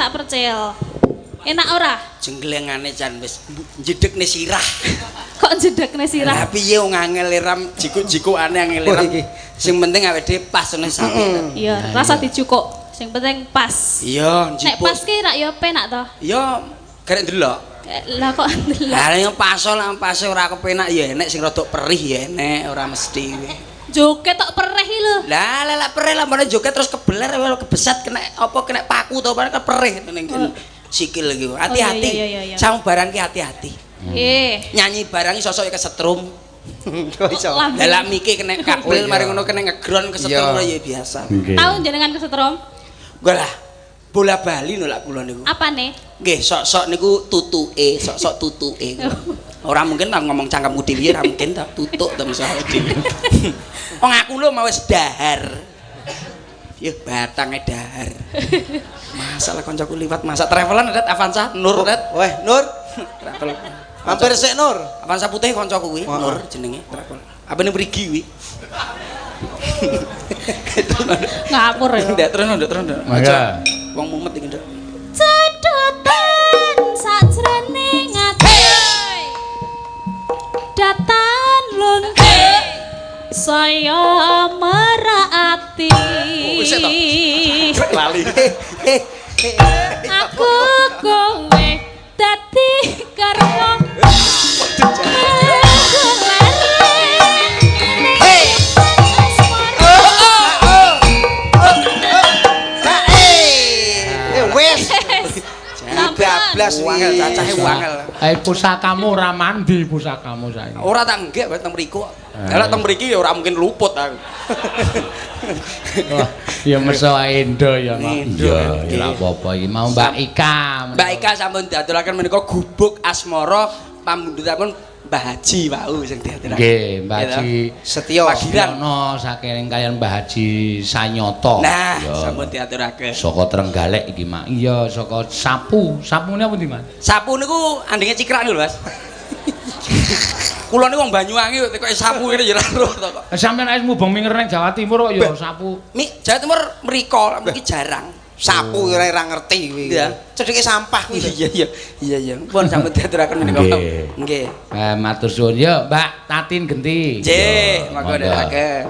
tak percil. Enak ora? Jengglengane jan wis jedekne sirah. Kok jedekne sirah? Lah piye wong angel ram jikuk-jikukane angel ram. Sing penting awake dhewe pas ngene sapi. Iya, rasa dijukuk. Sing penting pas. Iya, Nek njipuk. pas ki rak ya penak to. Iya, garek ndelok. Lah kok ndelok. Lah nek paso lah pase ora kepenak ya enek sing rada perih ya enek ora mesti. Joget tok perih iki lho. Lah lah lah perih lah mbane joget terus kebeler kebesat kena apa kena paku to apa kan perih ning sikil iki. Hati-hati. iya. Samu barang ki hati-hati. Nggih. Nyanyi barang sosok kesetrum. Kok iso? Lambe. Lah mike kena kabel Oh, iya. mari ngono kena ngegron kesetrum Iya. ya biasa. Nggih. Tahu jenengan kesetrum? Enggak lah. Bola bali lho lak kula niku. Apane? Nggih, sok-sok niku tutuke, sok-sok tutuke. Ora mungkin tak ngomong cangkemku dhewe ora mungkin tak tutuk to misalnya dhewe. Wong aku lho mau wis dahar. Yuh, batange dahar. Masalah koncoku liwat masa travelan adat Avanza Nur adat. Weh, Nur, Travel. mampir sik Nur. Avanza putih koncoku kuwi, Heeh. Nur jenenge travel. Apa ning mriki kuwi? Ngapur ya. Ndak terus ndak terus ndak. Mangga. Wong mumet iki ndak. Cedotan sajroning ati. Datan luntur saya merati. Wis to. Lali. Aku kowe dadi garwa. Wes. Bablas Wangel cacahe wangel. Pusakamu ora mandi pusakamu saiki. Ora tak nggek wae teng mriku. Lah teng mriki ya ora mungkin luput aku. Wah, ya meso endo ya, Mak. Endo, Iya, nggih. ya ora apa-apa iki mau Mbak Ika. Mbak Ika sampun diaturaken menika gubuk asmara pamundhutipun Mbah Haji wau sing diaturaken. Nggih, Mbah Haji Setyo. Pagiran. Ono saking kaliyan Mbah Haji Sanyoto. Nah, Iya. sampun diaturaken. Saka Trenggalek iki, Mak. Iya, saka Sapu. Sapune apa ndi, Mas? Sapu niku andinge cikrak niku lho, Mas. Kula niku wong Banyuwangi kok kok sapu ngene ya ora roh to kok. Sampeyan nek mubeng minger ning Jawa Timur kok ya sapu. Mi Jawa Timur mriko, mriki jarang. Sapu ora ora ngerti kuwi. Iya. Cedheke sampah kuwi. Iya iya iya iya. Pun sampun diaturaken menika. Nggih. Nggih. Matur suwun ya, Mbak Tatin genti. Nggih, monggo monggo. nderekaken.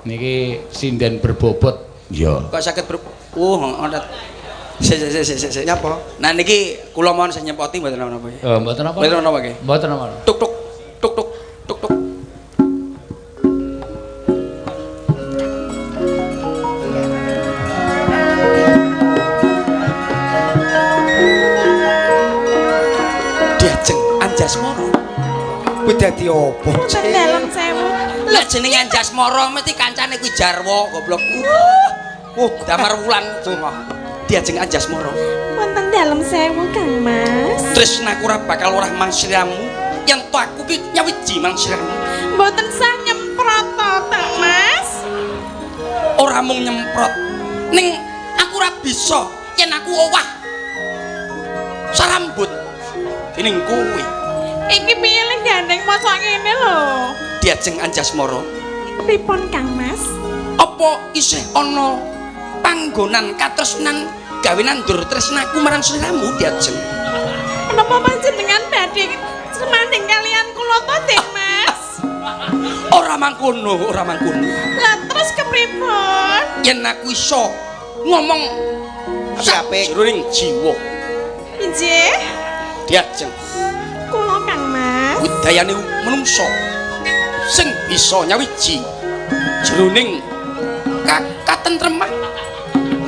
Niki sinden berbobot. Iya. Kok saged ber ana. Sik sik sik sik sik. Nyapa? Nah niki kula mohon sing nyepoti mboten napa-napa nggih. Mboten apa? Mboten napa nggih. Mboten apa. Tuk tuk tuk tuk tuk tuk. Diajeng Anjasmara. Kuwi dadi opo? Dalem sewu. Lah jenenge Anjasmara mesti kancane kuwi Jarwo goblok. Damar Wulan semua. Diajeng Anjasmara. Wonten dalem sewu Kang Mas. Tresnaku ora bakal ora mangsiramu. Yen to aku ki nyawiji mangsiramu. Mboten sah nyemprot to, Kang Mas. Ora mung nyemprot. Ning aku ora bisa yen aku owah. Sarambut dening kowe. Iki piye le gandeng mosok ngene lho. Diajeng Anjasmara. Pripun Kang Mas? Apa isih ana panggonan katresnan gawe nandur tresnaku marang sliramu diajeng? Menapa panjenengan badhe semanding kalian kula to, Dek Mas? Ora mangkono, ora mangkono. Lah terus kepripun? Yen aku iso ngomong Apik-apik. jroning jiwa Injih, diajeng kula Kang Mas. budayane menungso sing bisa nyawiji jroning katentreman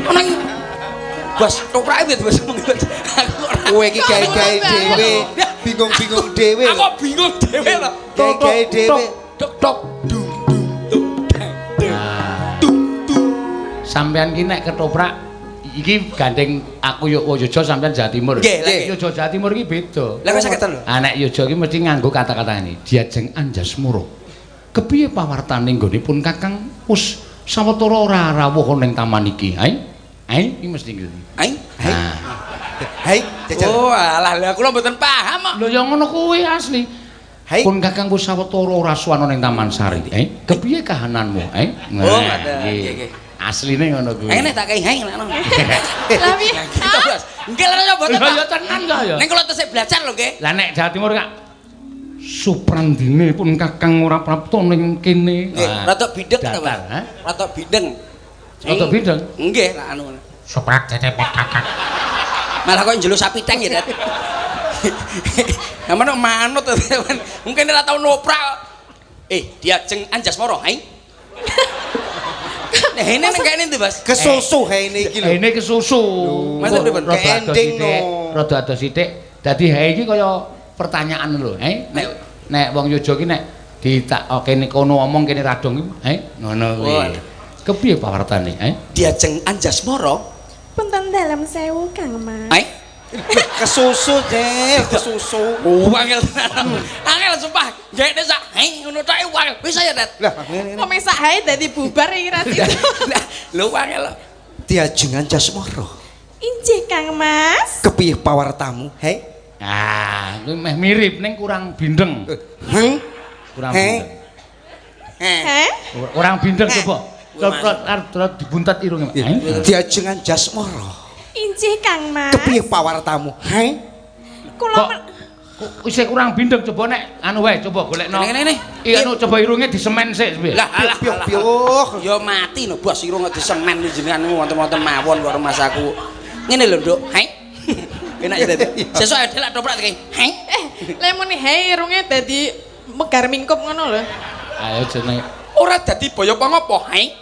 ana ing bas toprake piye bas aku ora Kowe iki gawe-gawe dhewe, bingung-bingung dhewe. Aku bingung dhewe lho. Gawe-gawe dhewe. Tok tok dung dung tuk dang dang Nah, dung dung. sampean ki nek ketoprak iki gandeng aku yo Yojo sampean Jawa Timur. Nggih, lah, nggih. Yojo Jawa Timur iki beda. Lah kok saged Ngoten lho. Ah nek Yojo iki mesti nganggo kata-kata ini. Diajeng Anjasmara. Kepiye pawartane nggonipun Kakang wis sawetara ora rawuh ning taman iki? Ai? Ai iki mesti ngene. Ai. Nah. Hai, jajal. Oh, alah lah kula mboten paham kok. Lho ya ngono kuwi asli. Hai. Pun Kakang wis sawetara ora suwana ning Taman Sari. Kepiye kahananmu? Oh, ngoten. Nggih. Nggih, nggih. Asline ngono kuwi. Ngene tak kei hei ngono. Lah piye? Gitu, Bos. Nggih lha mboten. Lah ya tenan kok ya. Ning kula tesih belajar lho nggih. Lah nek Jawa Timur Kak Suprandine pun Kakang ora prapta ning kene. Nggih, rada bideng ta, Mas? Rada bideng. Rada bideng? Nggih, lah anu. Suprandine pun Kakang. Malah kok njeluk sapi teng ya, Dad. Namane manut mungkin ora tau noprak. Diajeng Anjasmara, hai. Nah, ini nang kene ndi, Bos? Kesusu hene iki lho. Hene kesusu. Mas pripun? Rada ado Keending sithik, no. rada ado sithik. Dadi hae iki kaya pertanyaan lho, Nek nek wong Yojo ki nek ditak kene kono omong kene radong iki, ngono kuwi. Kepiye pawartane, Diajeng Anjasmara? Punten dalem sewu Kang Mas. Hai. Kesusu, Cek, kesusu. Oh, angel tenan. Angel sumpah. Gene sak hei ngono tok wangel. Wis ayo, Dad. Lah, ngene. Kok mek sak hae dadi bubar iki ra sido. Lah, lho angel. Diajeng Anjasmara. Injih Kang Mas. Kepiye pawartamu, he? Ah, kuwi meh mirip ning kurang bindeng. Heng? Kurang He? bindeng. Heh? Kurang bindeng coba. Coba arep dibuntet irunge. Diajeng Anjasmara. Injih Kang Mas. Kepiye pawartamu, he? Kula Kok isih kurang bindeng coba nek anu wae coba golekno. Ngene. Iya anu coba irunge disemen sik piye. Lah alah. Piuh piuh. Ya mati no bos irung kok disemen jenengan wonten-wonten mawon kok rumah saku. Ngene lho, Nduk. Hei. Enak ya, Dad. Sesuk ada lak toprak iki. Hei. Le muni hei irunge dadi megar mingkup ngono lho. Ayo jenenge. Ora dadi boyo apa hei.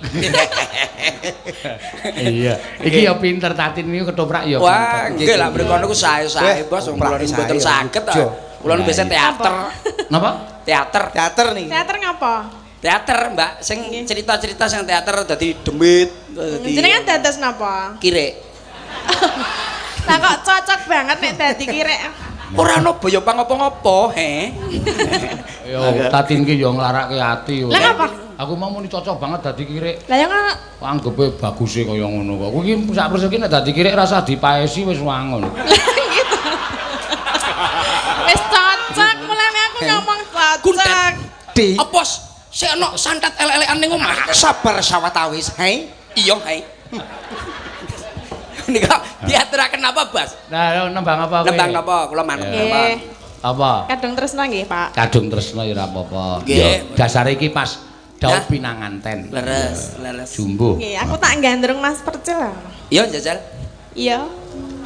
Iya. Iki ya pinter Tatin iki ketoprak ya pinter. Wah, nggih lah mriku niku sae-sae bos wong kula niku mboten saged ta. Kula niku biasa teater. Napa? Teater. Teater nih. Teater ngapa? Teater, Mbak, sing cerita-cerita sing teater dadi demit, dadi Jenengan dados napa? Kirek. Lah kok cocok banget nek dadi kirek. Ora ono boyo pangopo-ngopo, he. Yo Tatin ki yo nglarake ati yo. Lah ngapa? Aku mau muni cocok banget dadi kirek. Lah ya ngono. Anggepe baguse kaya ngono kok. Kuwi iki sak persis ki nek dadi kirek rasa dipaesi wis wangun. Gitu. Wis cocok mulane aku ngomong cocok. Di. Apa sik ono santet elek-elekan ning omah? Sabar sawetawis, he? Iya, he. Nika diaturaken apa, Bas? Nah, nembang apa kowe? Nembang napa? Kula manut Nggih. Apa? Kadung tresno nggih, Pak. Kadung tresno ya ora apa-apa. Nggih. Dasare iki pas daup pinanganten. Leres, leres. Jumbo. Nggih, aku tak gandrung Mas Percil. Iya, jajal. Iya.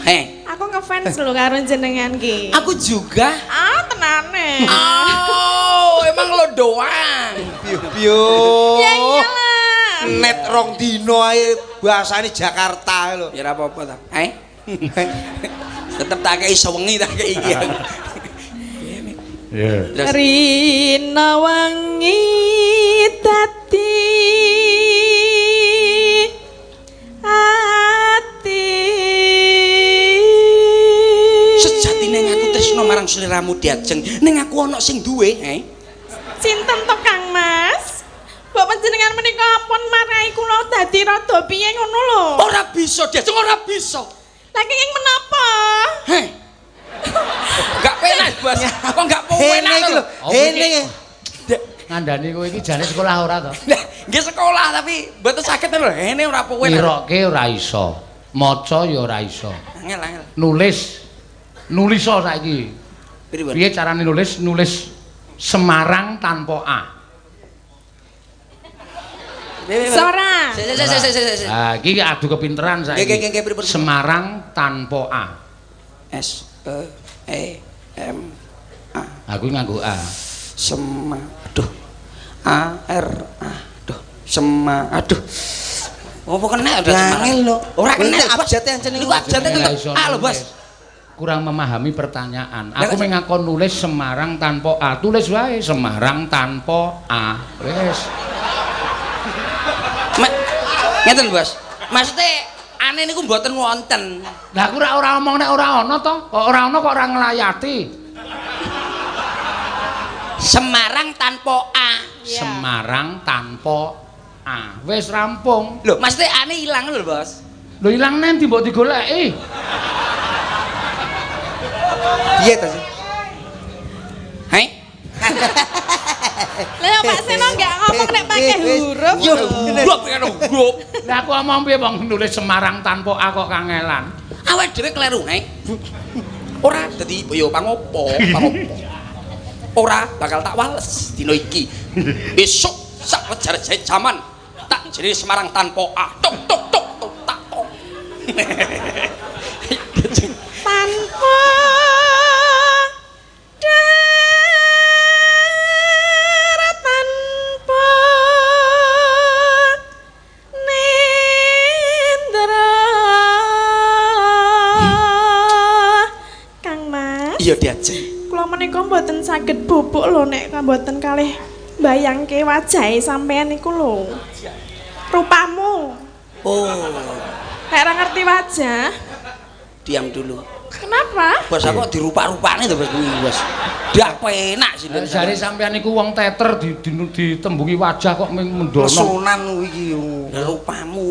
Heh. Aku ngefans lho karo jenengan ki. Aku juga. Ah, tenane. Oh, emang lo doang. Piuh piuh. Ya iyalah. Net rong dino ae bahasane Jakarta lho. Ya ora apa-apa ta. Eh? Tetep tak kei sewengi tak kei iki. Iya. Terus Rina wangi dadi ati. Sejatine aku tresno marang sliramu Diajeng, ning aku ana sing duwe, he. Sinten to Kang Mas? Mbok panjenengan menika ampun marai kula dadi rada piye ngono lho. Ora bisa Diajeng, ora bisa. Lah kenging menapa? Heh. Enggak penak, Bos. Kok enggak penak iki lho. Hene. Ngandani kowe iki jane sekolah ora to? Lah, nggih sekolah tapi mboten saged lho. Hene ora penak. Ngiroke ora iso. Maca ya ora iso. Angel, angel. Nulis. Nulis saiki. Piye carane nulis? Nulis Semarang tanpa A. Sora. Sik. Ah, iki adu kepinteran saiki. Nggih, pripun? Semarang tanpa A. S E E M A. Aku nganggo A. Sema. Aduh. A R A. Aduh. Sema. Aduh. Apa kena udah Semarang? Angel lho. Ora kena. Abjate ancen niku abjate tetep A lho, Bos. Kurang memahami pertanyaan. Aku mengakon nulis Semarang tanpa A. Tulis wae Semarang tanpa A. Wis. Ngeten, Bos. Maksudnya aneh niku mboten wonten. Lah aku ora omong nek ora ana to. Kok ora ana kok ora nglayati. Semarang tanpa A. Yeah. Semarang tanpa A. Wis rampung. Lho, maksudnya aneh ilang lho, Bos. Lho ilang nanti mbok digoleki. Piye ta sih? Hei. Lah Ya Pak Seno enggak ngomong nek pakai huruf. Yo bener. Huruf karo huruf. Lah aku omong piye wong nulis Semarang tanpa A kok kangelan. Awake dhewe kleru, Nek. Ora dadi yo pangopo, pangopo. Ora bakal tak wales dina iki. Besok sak rejar-rejar jaman tak jenenge Semarang tanpa A. Tok tok tok tok tak tok. Tanpa darat tanpa nendra. Kang Mas, Iya diajeng. kula menika mboten saged bubuk lho nek mboten kalih mbayangke wajahe sampean niku lho. Rupamu. Oh, Nek ora ngerti wajah, diam dulu. kenapa? Bos aku kok dirupa-rupane to Bos kuwi, Bos. Dak penak sih. Jare sampean niku wong teter ditembungi wajah kok ming mendono. Lesunan iki. Rupamu.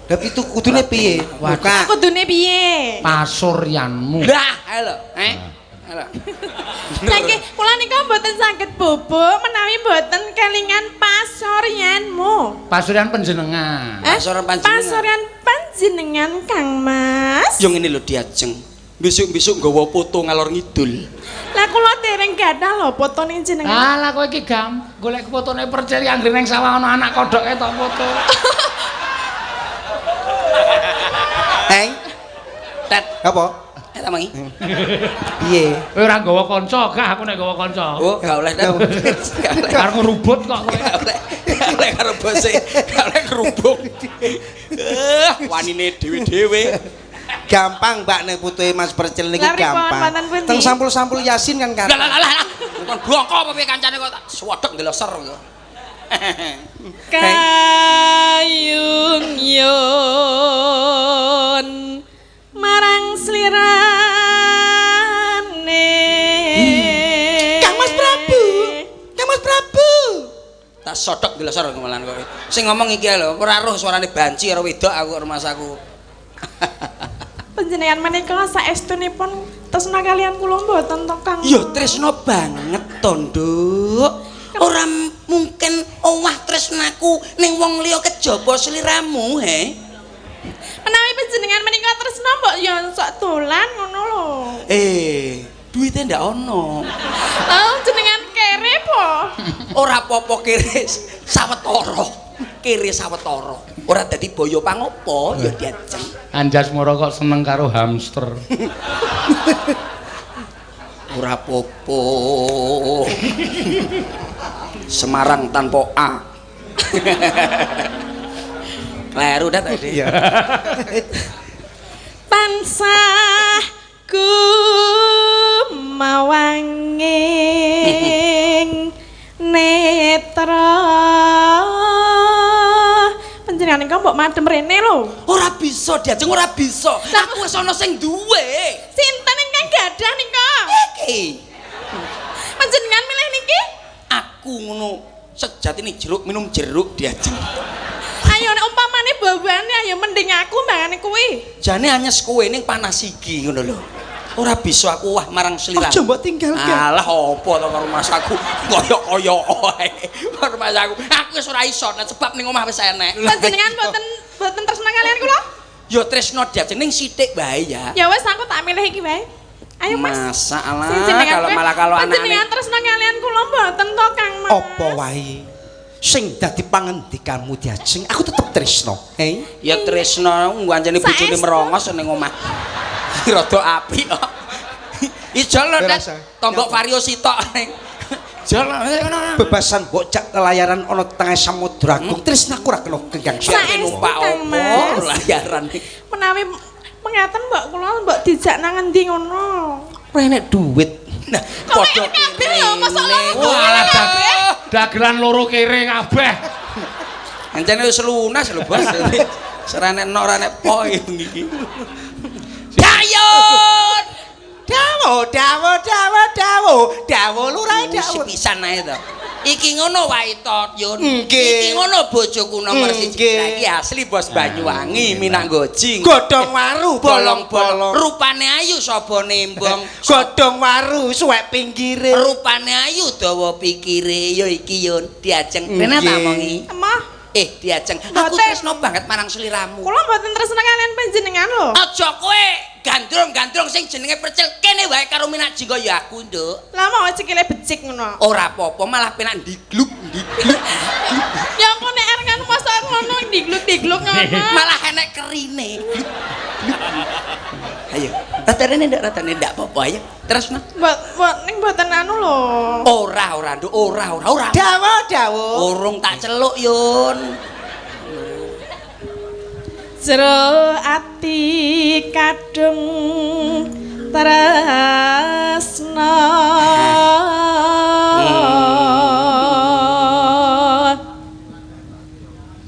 Lah itu kudune piye? Buka. Kudune piye? Pasuryanmu. Lah, ayo lho, eh. Ayo lho. Lah nggih, kula nika mboten saged bubuk menawi mboten kelingan pasuryanmu. Pasuryan panjenengan. Eh? Pasuryan panjenengan. Pasuryan panjenengan Kang Mas. Yo ngene lho diajeng. Besok-besok nggawa foto ngalor ngidul. Lah kula dereng gadah lho fotone jenengan. Alah kowe iki gam, golek fotone percil anggere nang sawah ana anak kodhok ketok foto. Heng, Tet, apa? eh ta mangi. Piye? Kowe ora nggawa kanca, gah aku nek nggawa kanca. Oh, gak oleh Tet. Gak oleh. Arep ngerubut kok kowe. Gak oleh. Gak oleh karo bose. Gak oleh kerubung. Wanine dhewe-dhewe. Gampang Mbak nek putuhe Mas Percil niku Lah, pripun, gampang. wonten pundi? Teng sampul-sampul Yasin kan kan. Lah lah lah lah. Kon blongko apa piye kancane kok tak swodok ndeloser kok. Kayung yun marang slirane. Kang Mas Prabu. Kang Mas Prabu. Tak sodok ndeloser malan kok. Sing ngomong iki lho, ora roh suarane banci karo wedok aku rumasaku. Panjenengan menika saestunipun tresna kalian kula mboten to Kang. Ya tresno banget to, Nduk. Ora mungkin owah tresnaku ning wong liya kejaba sliramu, he. Menawi panjenengan menika tresna mbok ya sok dolan ngono lho. Duite ndak ono. Lah jenengan kere po. Ora apa-apa kere sawetara. Kere sawetara. Ora dadi boyo pangopo ya diajeng. Anjas Mara kok seneng karo hamster. Ora apa-apa. Semarang tanpa A. Kleru dah tadi. Iya. Tansah kumawanging netra. Panjenengan ingkang mbok madem rene lho. Ora bisa diajeng, ora bisa. Aku wis ana sing duwe. Sinten ingkang gadah nika? Iki. Panjenengan milih niki? Aku ngono sejatine jeruk minum jeruk diajeng. Ayo nek umpamane bawane ayo mending aku mbangane kuwi. Jane anyes kowe ning panas iki ngono lho. Ora bisa aku wah marang sliramu. Aja mbok tinggalke. Alah apa to karo masaku koyo-koyo wae. Karo masaku. Aku wis ora iso nek sebab ning omah wis enek. Panjenengan mboten tresna kalian kula? Ya tresno diajeng ning sithik wae ya. Ya wis aku tak milih iki wae. Ayo Mas. Masalah Sing jenengan kalau kuwi- malah kalau panjenengan anane tresna kalian kula mboten to Kang Mas. Apa wae sing dadi pangendikanmu diajeng aku tetep tresno. Hei. ya tresno ngancane bojone Saestu. merongos ning omah. Rada apik kok. Ijol lho Tet. Rasa. Tombok vario sitok ning. Jol ngono. Bebasan mbok cak lelayaran ana tengah samudra agung tresnaku ora kena genggang. Saestu, Numpak Kang opo Mas. layaran. Menawi mengaten mbok kula mbok dijak nang endi ngono. Ora enek duit. Nah, Kok padha kabeh lho, mosok loro kene. Walah dagelan loro kere kabeh. Ancene wis lunas lho, Bos. Ora enek ora enek po iki. Dayun. Dawo, dawo, dawo, dawo, dawo lurah dawo. Sepisan ae to. Iki ngono wae to, Yun. Nggih. Iki ngono bojoku nomor 1. Nggih. Lah iki asli bos Banyuwangi, Minanggojing. Godhong waru Bolong-bolong. bolong-bolong. Rupane ayu sapa nembong. Godhong waru suwek pinggire. Rupane ayu dawa pikire ya iki Yun, diajeng. Rene tak omongi. Emah, Diajeng. Aku Mboten. tresno banget marang sliramu. kula mboten tresna kalian panjenengan lho. Aja kowe gandrung-gandrung sing jenenge percil kene wae karo Minak Jingga ya aku, Nduk. Lah mau sikile becik ngono. Ora apa-apa, malah penak ndigluk, ndigluk. Ya aku nek arep kan masa ngono digluk-digluk ngono. Malah enek kerine. Ayo, ratane ndak ratane ndak apa-apa ayo. Terus nah. Mbok mbok ning mboten anu lho. Ora, ora, Nduk, ora, ora, ora. Dawa dawa. Urung tak celuk, Yun. Jero ati kadung tresna.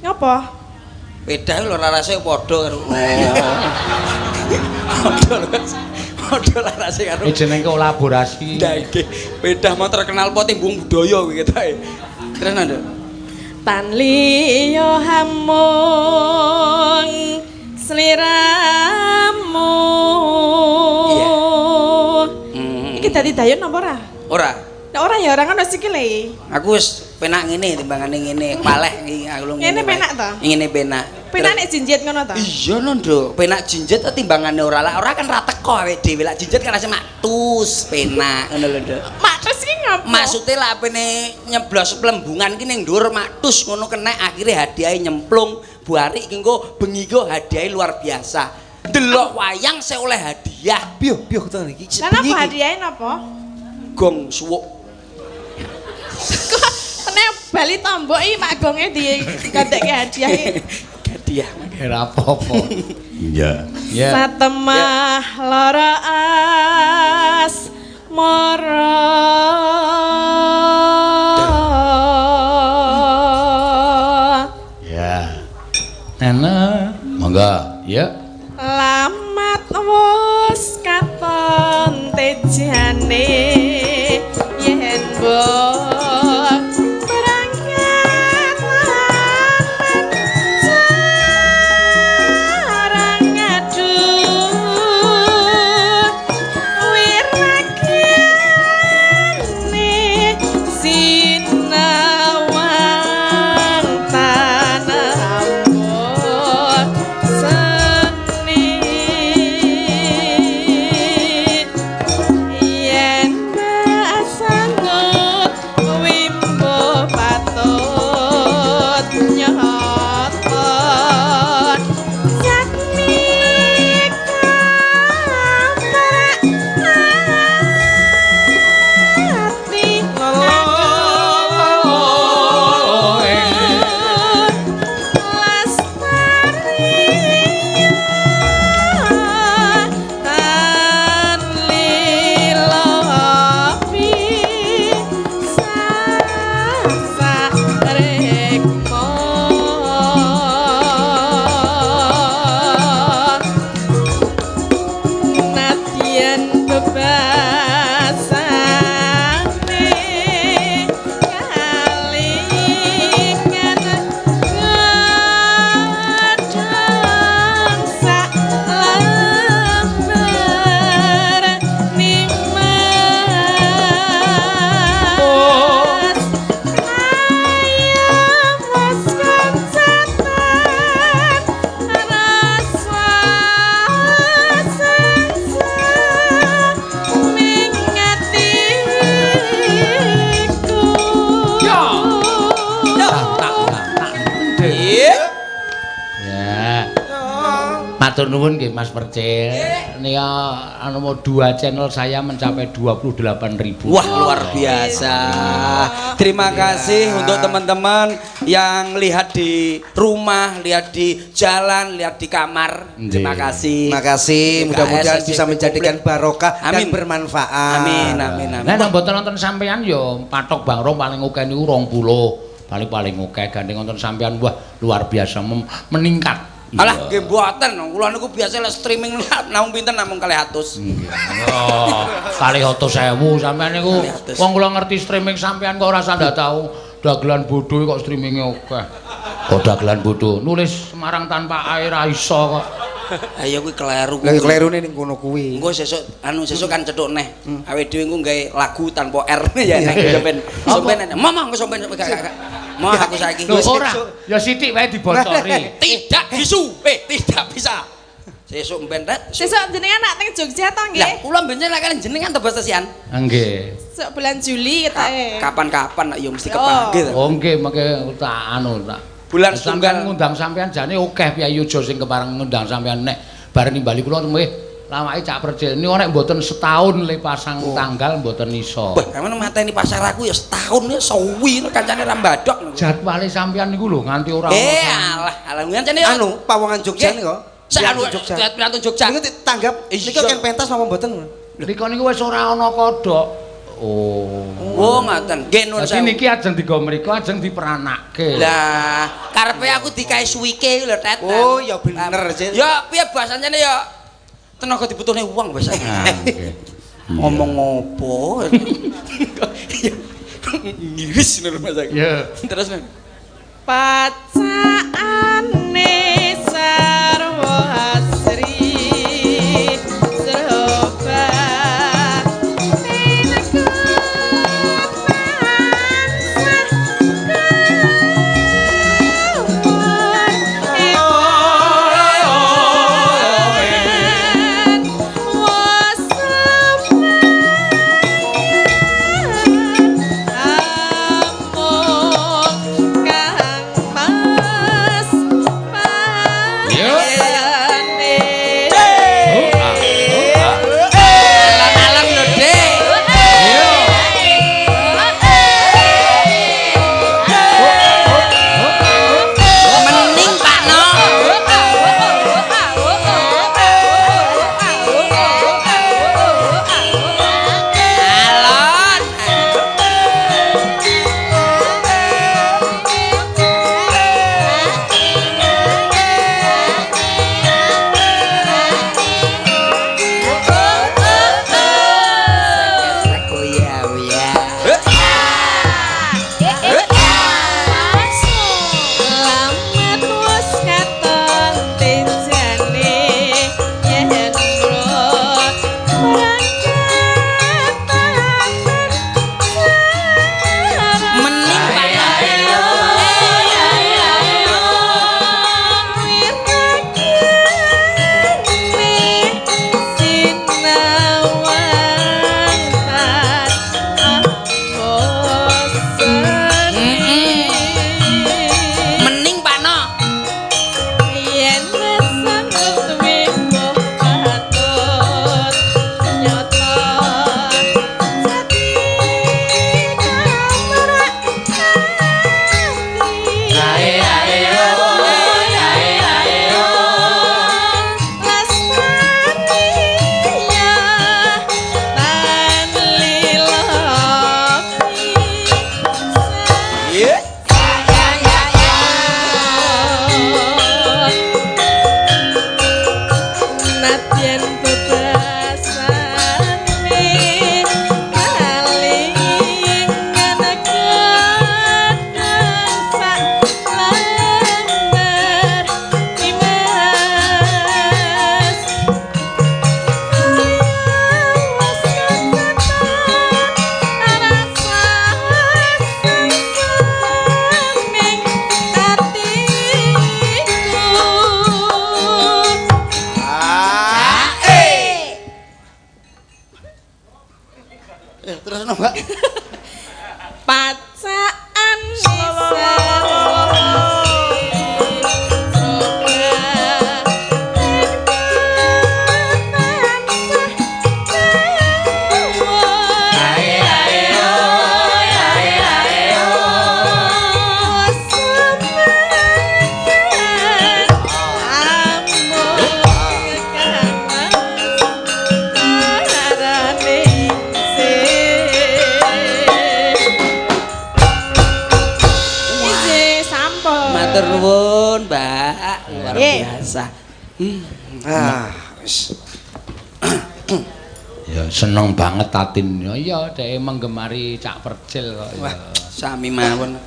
Ngapa? Beda lho larase padha karo. Padha lho. Padha larase karo. Jenenge kolaborasi. Ndak nggih. Beda mau terkenal po timbung budaya kuwi ketoke. Terus Nduk. Tan liya hamung sliramu. Iya. Iki dadi dayon apa ora? Ora. Nek ora ya ora ngono sikile. Aku wis penak ngene timbangane ngene, paleh iki aku lho Ngene wae. penak ta? Ngene penak. Penak nek jinjit ngono ta? Iya no, Nduk. Penak jinjit to timbangane ora lah. Ora kan ra teko awake dhewe. Lah jinjit kan rasa maktus penak ngono lho, Nduk. Mak terus iki ngapa? Maksude lah apene nyeblos plembungan ki ning dhuwur maktus ngono kena akhire hadiahe nyemplung buari iki engko bengi ki hadiahe luar biasa. Delok wayang sing oleh hadiah. Piyo piyo to iki. Lah napa hadiahe napa? Gong suwuk. Kok nek bali tombok iki mak gonge digadekke hadiah iki. Hadiah. Ora apa-apa. Iya. Ya. Satemah lara asmara. Ya. Nana, Monggo, ya. Lamat wus katon tejane yen mbok berangkat lan jarang ngadu wirakane sinawang tanambur seni yen sangut wimbo patut nyoto yakni kabar ati lestari tan lilopi sasarekmo nadyan bebasane kalingan gedang sak lembar nimas ayam wis kencatan rasa sangsa ning atiku. Ya. Tak tak tak. Iya. Ya. Matur nuwun nggih Mas Percil. Nika anu mau dua channel saya mencapai 28.000. Wah, luar biasa. Terima kasih untuk teman-teman yang lihat di rumah, lihat di jalan, lihat di kamar. Terima kasih. Terima kasih, mudah-mudahan bisa menjadikan barokah dan Amin. bermanfaat. Amin, amin, amin. Nek mboten nonton sampean ya patok Bang Rom paling akeh niku 20. Paling-paling akeh gandeng nonton sampean wah luar biasa meningkat. Alah nggih mboten, kula niku biasa lek streaming namung pinten namung 200. Oh, 200.000 sampean niku. 200. Wong kula ngerti streaming sampean kok ora ndak tau dagelan bodho kok streaminge akeh. Kok dagelan bodho Nulis Semarang tanpa air ra iso kok. Ayo kuwi kleru. Lah klerune ning kono kuwi. Engko sesuk anu sesuk kan cethuk neh. Awake dhewe engko gawe lagu tanpa R ya nek sampean. Sampean mama engko sampean gak gak. Mau aku saiki. Lho ora, ya sithik wae dibocori. Tidak bisu. Tidak bisa. Sesuk mben ret. Sesuk jenengan nak teng Jogja to Lah nggih? kula mbenjing lek kalian jenengan to Bos Tesian. Nggih. Sesuk bulan Juli ketoke. Kapan-kapan ya mesti kepanggih. Oh nggih mengke tak anu tak. Bulan Sampeyan setunggal ngundang sampeyan jane akeh piyayi aja sing kepareng ngundang sampeyan nek bareng nimbali kula meh lawake Cak Percil niku nek mboten setahun le pasang tanggal mboten iso. Wah, kamu mateni pasar aku ya setahun ya suwi kancane ra mbadok. Jadwale sampeyan niku lho nganti ora ono. Alah, alah ngancane ya. Anu pawongan Jogja niku. Sak anu Jogja. Piantun Jogja. Niku ditanggap niku kan pentas napa mboten? Niku niku wis ora ana kodhok. Oh. Oh, ngoten. Nggih nuwun Dadi sewu. niki ajeng digo mriku ajeng diperanake. Lah, karepe aku dikae suwike lho, Tet. Oh, ya bener, Cil. Ya piye bahasane ya tenaga dibutuhne wong bahasane. Ah, nggih. Ngomong ngopo? Ngiris lho Mas aku. Iya. Terus Pacakane sarwa asri serba Alam-alam lho, Dik. Mening Pak No. Alon. Luar biasa. Ah, wis. Ya seneng banget Tatin. Ya iya dhek menggemari Cak Percil kok ya. Wah, sami mawon.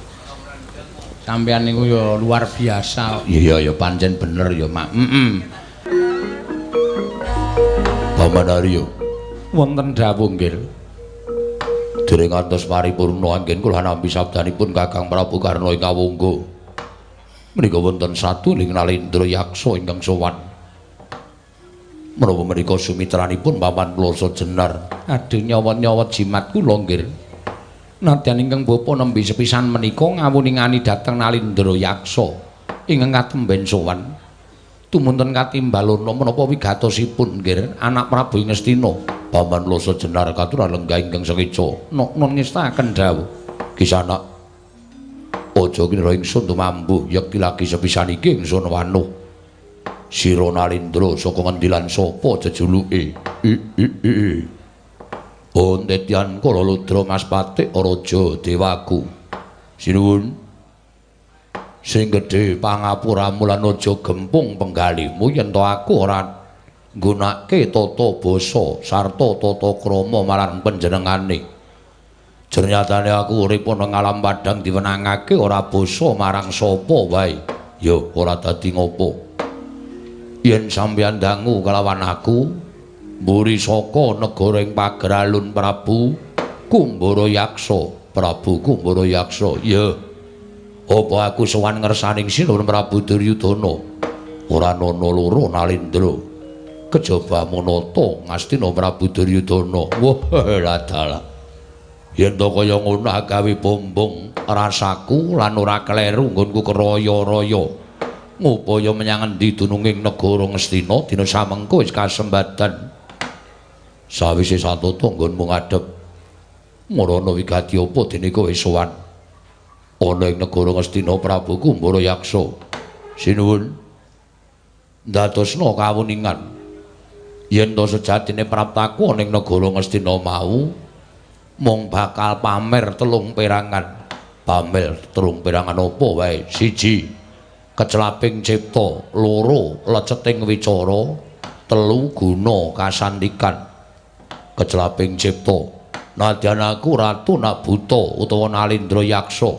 Sampeyan niku ya luar biasa. Iya ya pancen bener ya, Mak. Heeh. Paman Arya, Wonten dawuh nggih. dereng ngantos paripurna anggen kula nampi sabdanipun Kakang Prabu Karna ing kawungga. Menika wonten satuling Nalendra Yaksa ingkang sowan. Menapa menika sumitranipun Paman Plasa Jenar? Aduh nyawat-nyawat jimat kula nggih. Nadyan ingkang bapa nembe sepisan menika ngawuningani dhateng Nalendra Yaksa ingkang katemben sowan. Tumunten katimbalana menapa wigatosipun nggih anak Prabu Ngastina. Paman Plasa Jenar katuran lenggah ingkang sekeca. Nok ngestakaken dawuh. Kisanak, aja kira ingsun tumambuh yekti lagi sepisan iki ingsun wanuh. Sira Nalendra saka ngendi lan sapa jejuluke? I i i. Ontetyan kala ludra Mas Patik Raja Dewaku. Sinuwun. Sing gedhe pangapuramu lan aja gempung penggalimu yen to aku ora nggunake tata basa sarta tata krama marang panjenengane. Jernyatane aku urip ana alam padhang diwenangake ora basa marang sapa wae. Ya ora dadi ngopo. Yen sampeyan dangu kelawan aku, mburi saka negara ing Pageralun Prabu Kumbara Yaksa. Prabu Kumbara Yaksa. Ya. Apa aku sowan ngersaning Sinuwun Prabu Duryudana? Ora ana loro Nalendra. Kejaba manata Ngastina Prabu Duryudana. Wah, ladalah. Yen to kaya ngono gawe bombong rasaku lan ora kleru nggonku keraya-raya. Ngupaya menyang endi dununging negara Ngastina dina samengko wis kasembadan. Sawise satata nggonmu ngadhep marana wigati apa dene kowe sowan ana ing negara Ngastina Prabu Kumbara Yaksa. Sinuwun. Ndadosna kawuningan yen to sejatine praptaku ana ing negara Ngastina mau mung bakal pamer telung perangan. Pamer telung perangan apa wae? Siji, kecelaping cipta, loro leceting wicara, telu guna kasantikan. Kecelaping cipta, nadyan aku ratu nak buta utawa Nalendra Yaksa,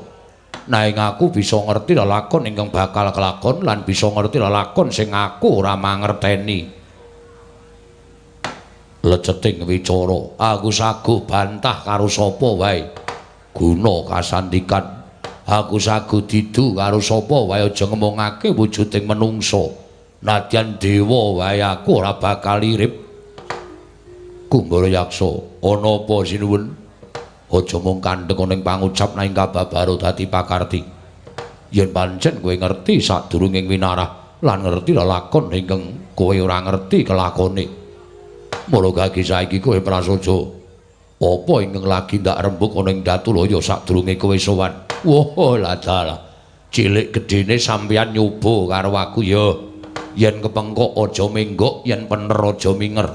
nanging aku bisa ngerti lelakon ingkang bakal kelakon lan bisa ngerti lelakon sing aku ora mangerteni. Leceting wicara, aku saguh bantah karo sapa wae. Guna kasantikan, aku saguh didu karo sapa wae aja ngemongake wujuding menungsa. Nadyan dewa wae aku ora bakal irip. Kumbara Yaksa, ana apa sinuwun? Aja mung kandheng ana ing pangucap nanging kababaro dadi pakarti. Yen pancen kowe ngerti sadurunging winarah lan ngerti lelakon ingkang kowe ora ngerti kelakone. Mula gagi saiki kowe prasaja. Apa ingkang lagi ndak rembug ana ing Datulaya sadurunge kowe sowan? Wah, ladalah. Cilik gedene sampeyan nyoba karo aku ya. Yen kepengkok aja menggok, yen pener aja minger.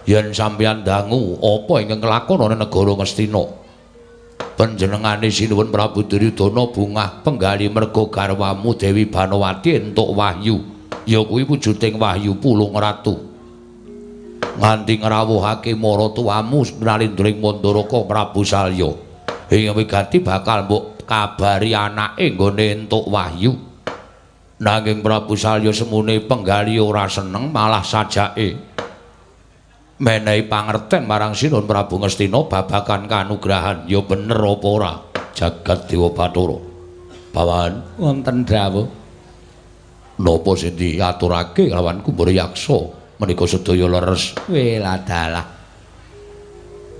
Yen sampeyan dangu apa ingkang kelakon ana negara Ngastina? Panjenengane Sinuwun Prabu Duryudana bungah penggali merga garwamu Dewi Banowati entuk wahyu. Ya kuwi wujuding wahyu Pulung Ratu. Nganti ngrawuhake maratuwamu Nalendra ing Mandaraka Prabu Salya. Ing wigati bakal mbok kabari anake nggone entuk wahyu. Nanging Prabu Salya semune penggali ora seneng malah sajake menehi pangerten marang Sinuwun Prabu Ngastina babagan kanugrahan. Ya bener apa ora jagat Dewa Bathara? Paman, wonten dawuh. Napa sing diaturake lawan Kumbara Yaksa menika sedaya leres? Weladalah.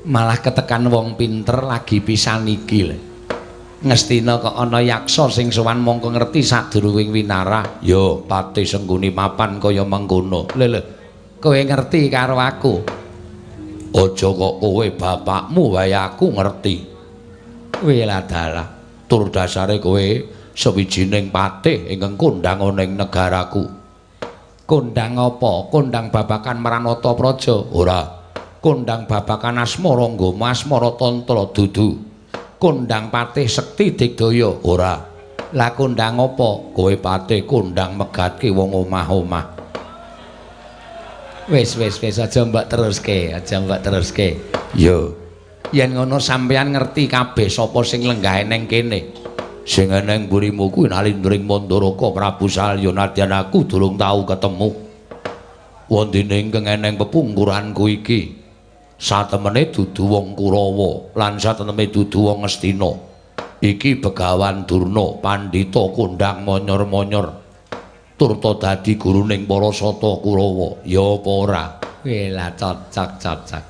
Malah ketekan wong pinter lagi pisan iki lho. Ngastina kok ana yaksa sing sowan mongko ngerti sadurunge winarah. Ya pati sengguni mapan kaya mengkono. Lho lho, kowe ngerti karo aku? Aja kok kowe bapakmu wae aku ngerti. Weladalah. Tur dasare kowe sawijining patih ingkang kondhang ana ing negaraku. Kondhang apa? Kondhang babakan Mranata Praja? Ora. Kondhang babakan Asmara Nggama Asmara Tantra? Dudu. Kondhang patih sekti digdaya? Ora. Lah kondang apa? Kowe pate kondang megatke wong omah-omah. Wis wis wis aja mbok teruske, aja mbok teruske. Ya. Yen ngono sampeyan ngerti kabeh sapa sing lenggahe ning kene. Sing eneng mburimu kuwi Nalindring Mandaraka Prabu Salya nadyan aku durung tau ketemu. Wondene ingkang eneng pepungkuranku iki satemene dudu wong Kurawa lan satemene dudu wong Ngastina. Iki Begawan Durna pandhita kondang monyor-monyor turta dadi guruning para sata Kurawa. Ya apa ora? Weh lah cocok cocok.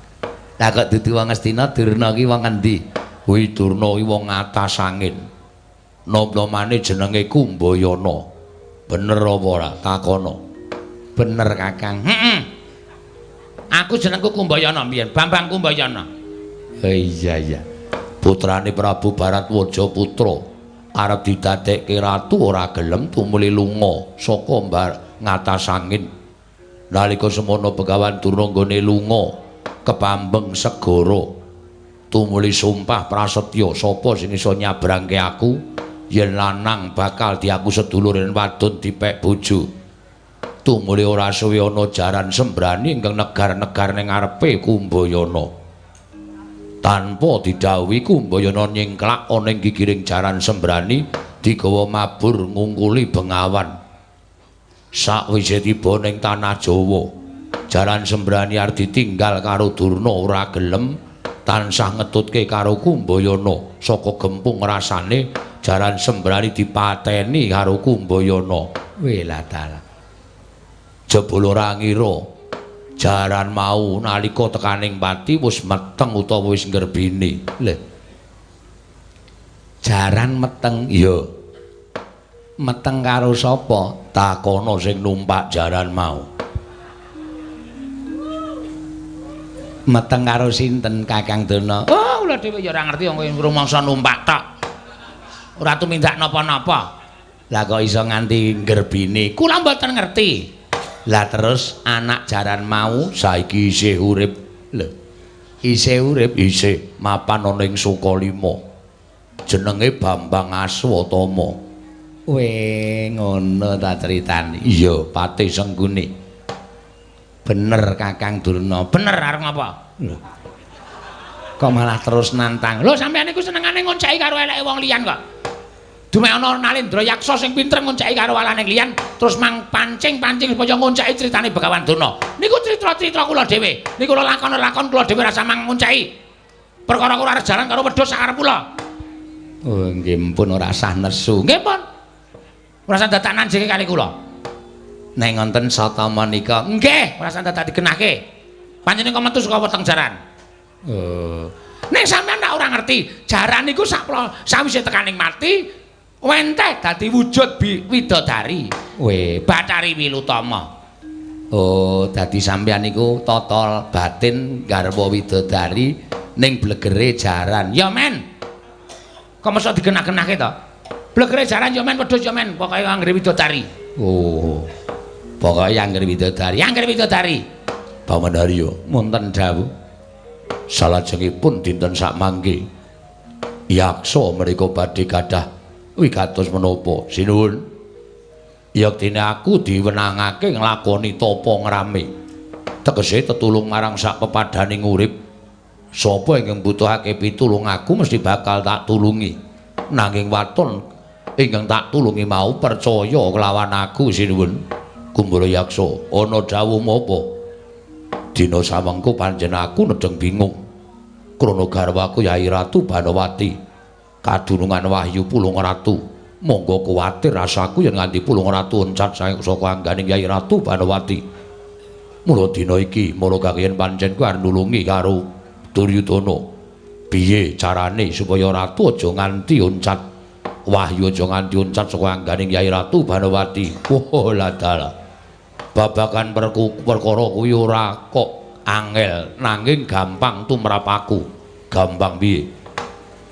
Lah kok dudu wong Ngastina, Durna ki wong endi? Kuwi Durna ki wong atas angin. Nom-nomane jenenge Kumbayana. Bener apa ora? Takono. Bener Kakang. Heeh. Aku jenengku Kumbayana mbiyen, Bambang Kumbayana. Oh iya iya. Putrane Prabu Baratwaja Putra arep didadekke ratu ora gelem tumuli lunga saka ngatas angin. Nalika semono Begawan Durna nggone lunga kepambeng segara tumuli sumpah prasetya sapa sing iso nyabrangke aku yen lanang bakal diaku sedulur yen wadon dipek bojo. Tumuli ora suwe ana jaran sembrani ingkang negar-negar ning ngarepe Kumbayana. Tanpa didhawuhi Kumbayana nyingklak ana ing gigiring jaran sembrani digawa mabur ngungkuli bengawan. Sakwise tiba ning tanah Jawa, jaran sembrani arep ditinggal karo Durna ora gelem tansah ngetutke karo Kumbayana. Saka gempung rasane jaran sembrani dipateni karo Kumbayana. Weh lah dalah. Jebul ora ngira jaran mau nalika tekaning pati wis meteng utawa wis nggerbini. Lho. Jaran meteng? Iya. Meteng karo sapa? Takono sing numpak jaran mau. Meteng karo sinten Kakang Durna? Oh, kula dhewe ya ora ngerti wong kowe rumangsa numpak tok. Ora tumindak napa-napa. Lah kok iso nganti nggerbini? Kula mboten ngerti. Lah terus anak jaran mau saiki isih urip. Lho. Isih urip? Isih, mapan ana ing Sukalima. Jenenge Bambang Aswatama. Weh, ngono ta critane. Iya, Patih Sengguni. Bener Kakang Durna. Bener arep ngapa? Lho. Kok malah terus nantang. Lho sampeyan iku senengane ngonceki karo eleke wong liyan kok. Dumeh ana Nalendra Yaksa sing pinter ngonceki karo walane liyan, terus mang pancing-pancing supaya ngonceki critane Begawan Durna. Niku crita-crita kula dhewe. Niku kula lakon-lakon kula dhewe rasa mang ngonceki. Perkara kula arep jaran karo wedhus sakarep kula. Oh nggih pun ora sah nesu. Nggih pun. Ora sah dadak nanjinge kali kula. Nek ngonten sata menika, nggih, ora sah dadak digenahke. Panjenengan kok metu saka weteng jaran. Oh. Nek sampeyan tak ora ngerti, jaran niku sawise tekaning mati wenteh dadi wujud widodari. Weh, Bathari Wilutama. Oh, dadi sampeyan niku tata batin garwa widodari ning blegere jaran. Ya men. Kok mosok digenah-genahke to? Blegere jaran ya men, wedhus ya men, pokoke anggere widodari. Oh. Pokoke anggere widodari, anggere widodari. Paman Haryo, wonten dawuh. Salajengipun dinten sakmangke yaksa mereka badhe gadah wigatos menapa? Sinuwun. Yektine aku diwenangake nglakoni tapa ngrame. Tegese tetulung marang sak pepadaning urip. Sapa ingkang mbutuhake pitulung aku mesti bakal tak tulungi. Nanging waton ingkang tak tulungi mau percaya kelawan aku sinuwun. Kumbara Yaksa, ana dawuh menapa? Dina samengko panjen aku nedeng bingung. Krana garwaku Yai Ratu Banowati kadunungan wahyu Pulung Ratu. Monggo kuwatir rasaku yen nganti Pulung Ratu oncat saka angganing Yai Ratu Banowati. Mula dina iki mara kakeyen pancen ku arep nulungi karo Duryudana. Piye carane supaya ratu aja nganti oncat wahyu aja nganti oncat saka angganing Yai Ratu Banowati. Oh lah dalah. Babagan perkara kuwi ora kok angel nanging gampang tumrap aku. Gampang piye?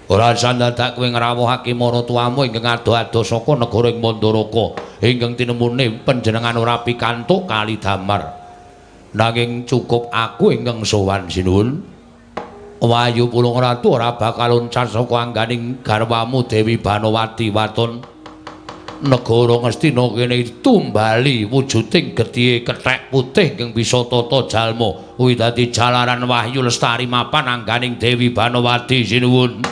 Ora usah dadak kowe ngrawuhake maratuwamu ingkang adoh-adoh saka negara ing Mandaraka ingkang tinemune panjenengan ora pikantuk kali damar. Nanging cukup aku ingkang sowan sinuwun. Wahyu Pulung Ratu ora bakal loncat saka angganing garwamu Dewi Banowati waton. Negara Ngastina kene tumbali wujuding gethihe kethek putih ingkang bisa tata jalma kuwi dadi jalaran wahyu lestari mapan angganing Dewi Banowati. Sinuwun.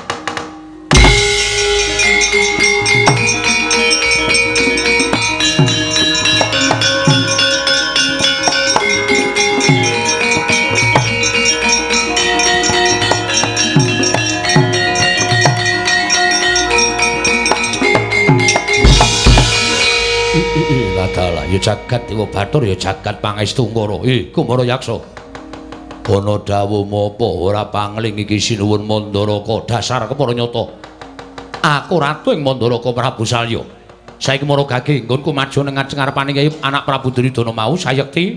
Ya jagat Dewa Bathara ya jagat pangestu Ngara. Kumara Yaksa. Ana dawuh apa ora pangling iki sinuwun Mandaraka dasar kepara nyata. Aku ratu ing Mandaraka Prabu Salya. Saiki mara gage nggonku maju nang ngarepane Kyai anak Prabu Duryudana mau sayekti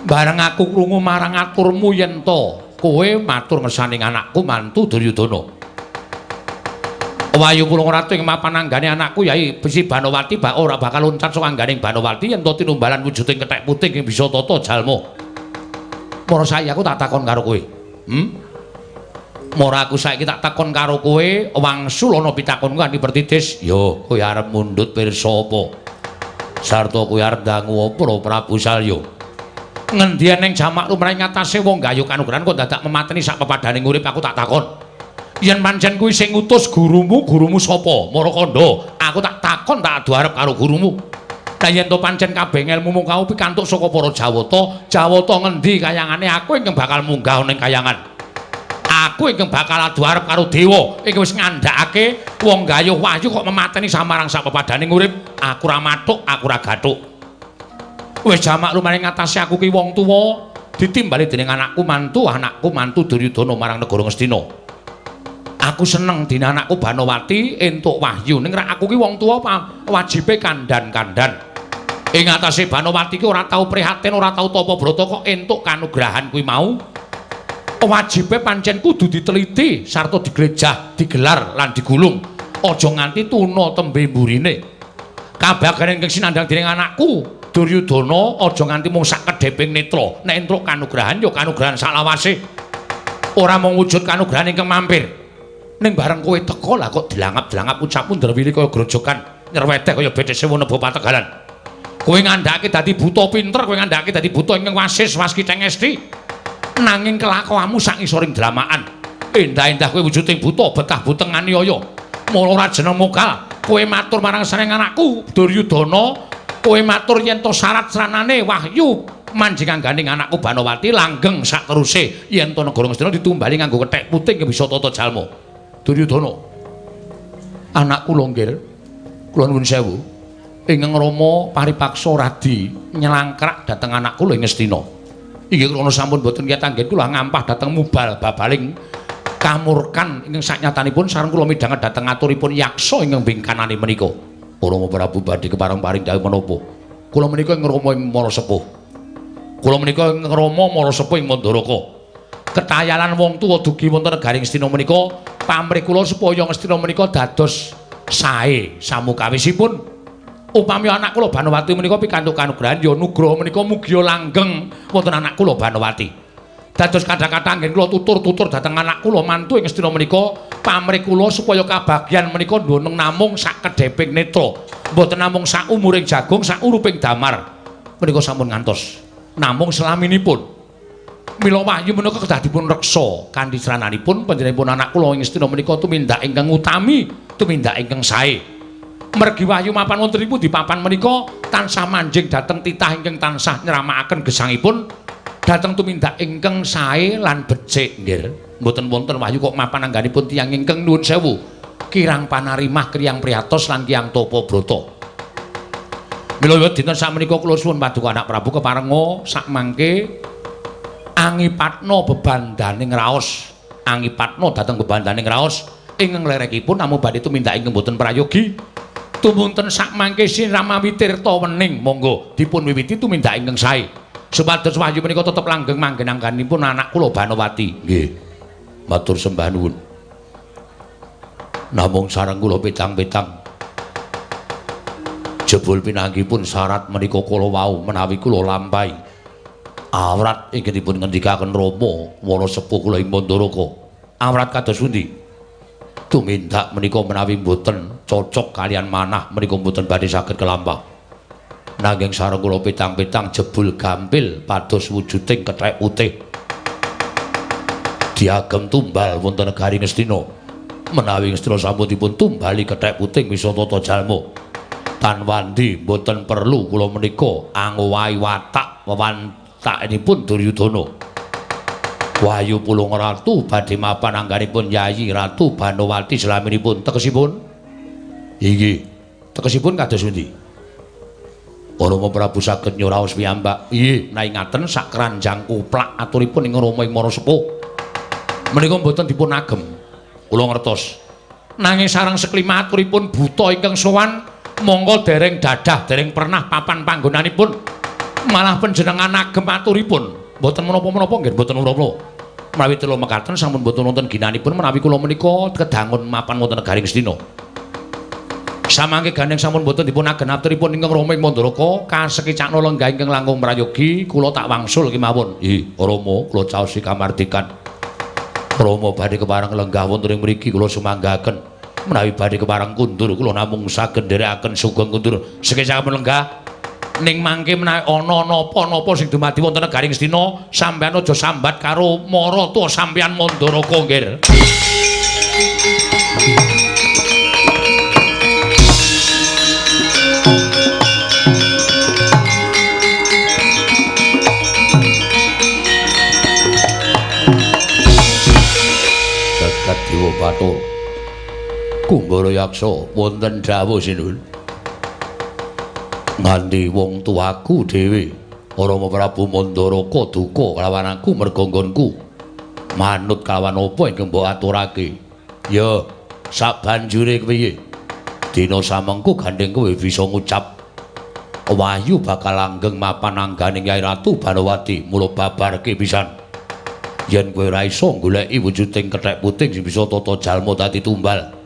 bareng aku krungu marang aturmu yen to kowe matur ngersaning anakku mantu Duryudana. Wayu kula ratu ing mapan anggane anakku Yai Besi Banowati bak ora bakal loncat saka angganing Banowati yen to tinumbalan wujuding kethek putih ing bisa tata jalma. Mara saiki aku tak takon karo kowe. Mara aku saiki tak takon karo kowe wangsul ana pitakonku kanthi pertitis. Yo, kowe arep mundhut pirsa apa? Sarta kowe arep dangu apa Prabu Salya? Ngendi ning jamak lumrah ing atase wong gayuh kanugrahan kok dadak memateni sak pepadaning urip aku tak takon. Yen pancen kuwi sing ngutus gurumu, gurumu sapa? Mara kandha, aku tak takon tak adu arep karo gurumu. Lah yen to pancen kabeh ngelmumu kau pikantuk saka para Jawata, Jawata ngendi kayangane aku ingkang bakal munggah ning kayangan. Aku ingkang bakal adu arep karo dewa ingkang wis ngandhakake wong gayuh wahyu kok memateni samarang sak pepadaning urip. Aku ora mathuk, aku ora gathuk. Wis jamak lumaring ngatasi aku ki wong tuwa ditimbali dening anakku mantu Duryudana marang negara Ngastina. Aku seneng dina anakku Banowati entuk wahyu ning rak aku ki wong tuwa wajibe kandhan-kandhan. Ing atase Banowati ki ora tau prihatin, ora tau tapa brata kok entuk kanugrahan kuwi mau. Wajibe pancen kudu diteliti sarta diglejah, digelar lan digulung. Aja nganti tuna tembe mburine. Kabagane ingkang sinandhang dening anakku Duryudana aja nganti mung sak kedheping netra. Nek entuk kanugrahan ya kanugrahan saklawase. Ora mung wujud kanugrahan ingkang mampir. Ning bareng kowe teka lah kok dilangap-dilangap ucapmu ndrewili kaya grojokan nyerwedeh kaya bedhe sewu neba pategalan. Kowe ngandhake dadi buta pinter, kowe ngandhake dadi buta ingkang wasis waskiteng esti. Nanging kelakuanmu sak ngisoring dlamaan. Endah-endah kowe wujuding buta betah buteng aniaya. Mula ora jeneng mokal. Kowe matur marang sareng anakku Duryudana, kowe matur yen to syarat sranane wahyu manjing angganing anakku Banowati langgeng sak teruse yen to negara Ngastina ditumbali nganggo kethek putih bisa tata jalma. Duryudana, anakku longgir, kula nuwun sewu, ingkang Rama paripaksa radi nyelangkrak dhateng anakku lho ing Ngastina. Inggih krana sampun boten kiyat anggen kula ngampah dhateng mubal babaling kamurkan ingkang saknyatanipun sareng kula midhanget dhateng aturipun yaksa ingkang bingkanane menika. Rama Prabu badhe kepareng paring dawuh menapa? Kula menika ing Rama ing Mara Sepuh. Kula menika ing Rama Mara Sepuh ing Mandaraka. Ketayalan wong tuwa dugi wonten negaring Ngastina menika pamrih kula supaya Ngastina menika dados sae samukawisipun. Upami anak kula Banowati menika pikantuk kanugrahan ya nugraha menika mugia langgeng wonten anak kula Banowati. Dados kathah-kathah anggen kula tutur-tutur dhateng anak kula mantu ing Ngastina menika pamrih kula supaya kabagyan menika ndoneng namung sak kedheping netra, mboten namung sak umuring jagung, sak uruping damar. Menika sampun ngantos namung selaminipun. Mila wahyu menika kedah dipun reksa kanthi srananipun panjenenganipun anak kula ing Ngastina menika tumindak ingkang utami, tumindak ingkang sae. Mergi wahyu mapan wonten ing pundi papan menika tansah manjing dhateng titah ingkang tansah nyramakaken gesangipun dhateng tumindak ingkang sae lan becik nggih. Mboten wonten wahyu kok mapan angganipun tiyang ingkang nuwun sewu kirang panarimah, kriyang priyatos lan kiyang tapa brata. Mila dinten sakmenika kula suwun paduka anak Prabu keparenga sakmangke angipatna bebandaning raos, angipatna dhateng bebandaning raos ingkang lerekipun namung badhe tumindak ingkang boten prayogi. Tumunten sakmangke sinramawi tirta wening monggo dipun wiwiti tumindak ingkang sae supados wahyu menika tetep langgeng manggen angganipun anak kula Banowati. Nggih, matur sembah nuwun. Namung sareng kula petang-petang jebul pinanggipun syarat menika kala wau menawi kula lampahi awrat ingkang dipun ngendikaken Rama wara sepuh kula ing Mandaraka. Awrat kados pundi? Tumindak menika menawi mboten cocok kalian manah menika mboten badhe saged kelampah. Nanging sareng kula petang-petang jebul gampil pados wujuding kethek putih. Diagem tumbal wonten negari Ngastina. Menawi Ngastina sampun dipun tumbali kethek putih wisa tata jalma. Tan wandi mboten perlu kula menika angowahi watak wewantakenipun Duryudana. Wahyu Pulung Ratu badhe mapan angganipun Yayi Ratu Banowati selaminipun tegesipun inggih tegesipun kados pundi? Rama Prabu saged nyuraos piyambak. Inggih, menawi ngaten sak keranjang kuplak aturipun ing Rama ing Mara Sepuh menika mboten dipun agem. Kula ngertos. Nanging sareng seklima aturipun buta ingkang sowan mongko dereng dadah dereng pernah papan panggonanipun malah panjenengan agem aturipun. Mboten menapa-menapa nggih mboten menapa. Menawi telu mekaten sampun mboten wonten ginanipun menawi kula menika kedangun mapan wonten negari Ngastina. Samangke gandeng sampun mboten dipun agen aturipun ingkang Rama ing Mandaraka kasekicakna lenggah ingkang langkung prayogi kula tak wangsul kemawon. Ih, Rama kula caosi kamardikan. Rama badhe kepareng lenggah wonten ing mriki kula sumanggaken. Menawi badhe kepareng kundur kula namung saged nderekaken sugeng kundur. Sekecaken lenggah. Ning mangke menawi ana napa-napa sing dumadi wonten negari Ngastina sampeyan aja sambat karo maratuwa sampeyan Mandaraka nggih. Jagat Dewa Bathara Kumbara Yaksa wonten dawuh sinuwun. Nganti wong tuaku dhewe Rama Prabu Mandaraka duka kelawan aku merga nggonku manut kawan apa ingkang mbok aturake. Ya sabanjure kepiye dina samengko gandeng kowe bisa ngucap wahyu bakal langgeng mapan angganing Yai Ratu Banowati mula babarke pisan yen kowe ora iso goleki wujuding kethek putih sing bisa tata jalma dadi tumbal.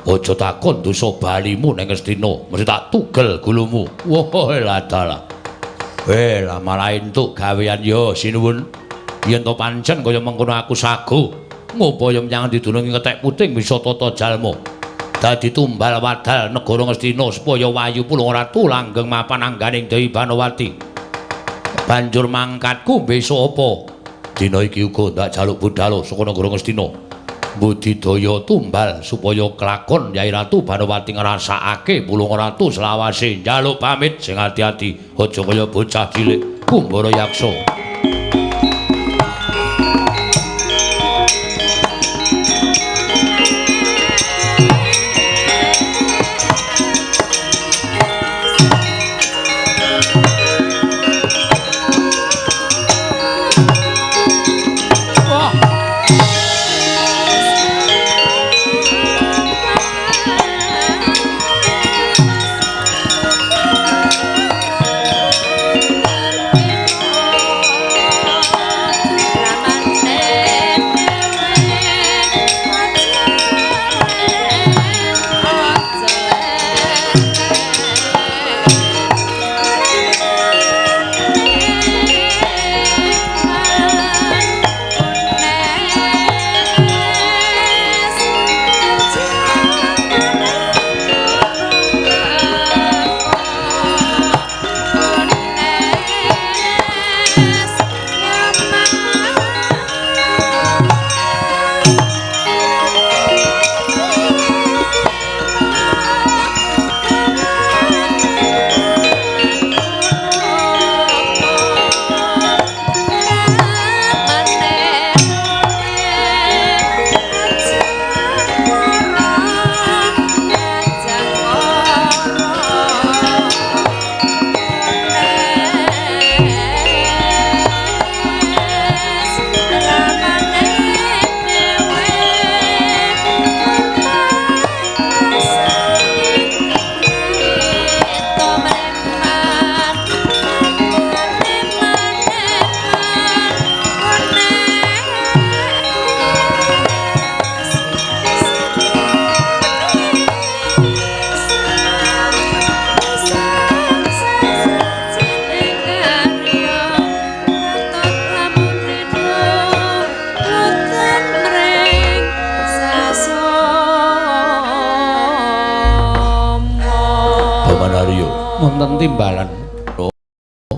Aja takon dosa balimu ning Ngastina, mesti tak tugel gulumu. Wah, ladalah. Lah malah entuk gawean ya sinuwun. Yen to pancen kaya mengkono aku sago, ngupaya menyang didunungi kethek putih bisa tata jalma. Dadi tumbal wadal negara Ngastina supaya Wahyu Pulung Ratu langgeng mapan angganing Dewi Banowati. Banjur mangkatku besok apa? Dina iki uga ndak jaluk budhalo saka negara Ngastina. Budidaya tumbal supaya kelakon Yai Ratu Banowati ngrasakake Pulung Ratu selawase. Njaluk pamit sing ati-ati aja kaya bocah cilik Kumbara Yaksa. timbalan.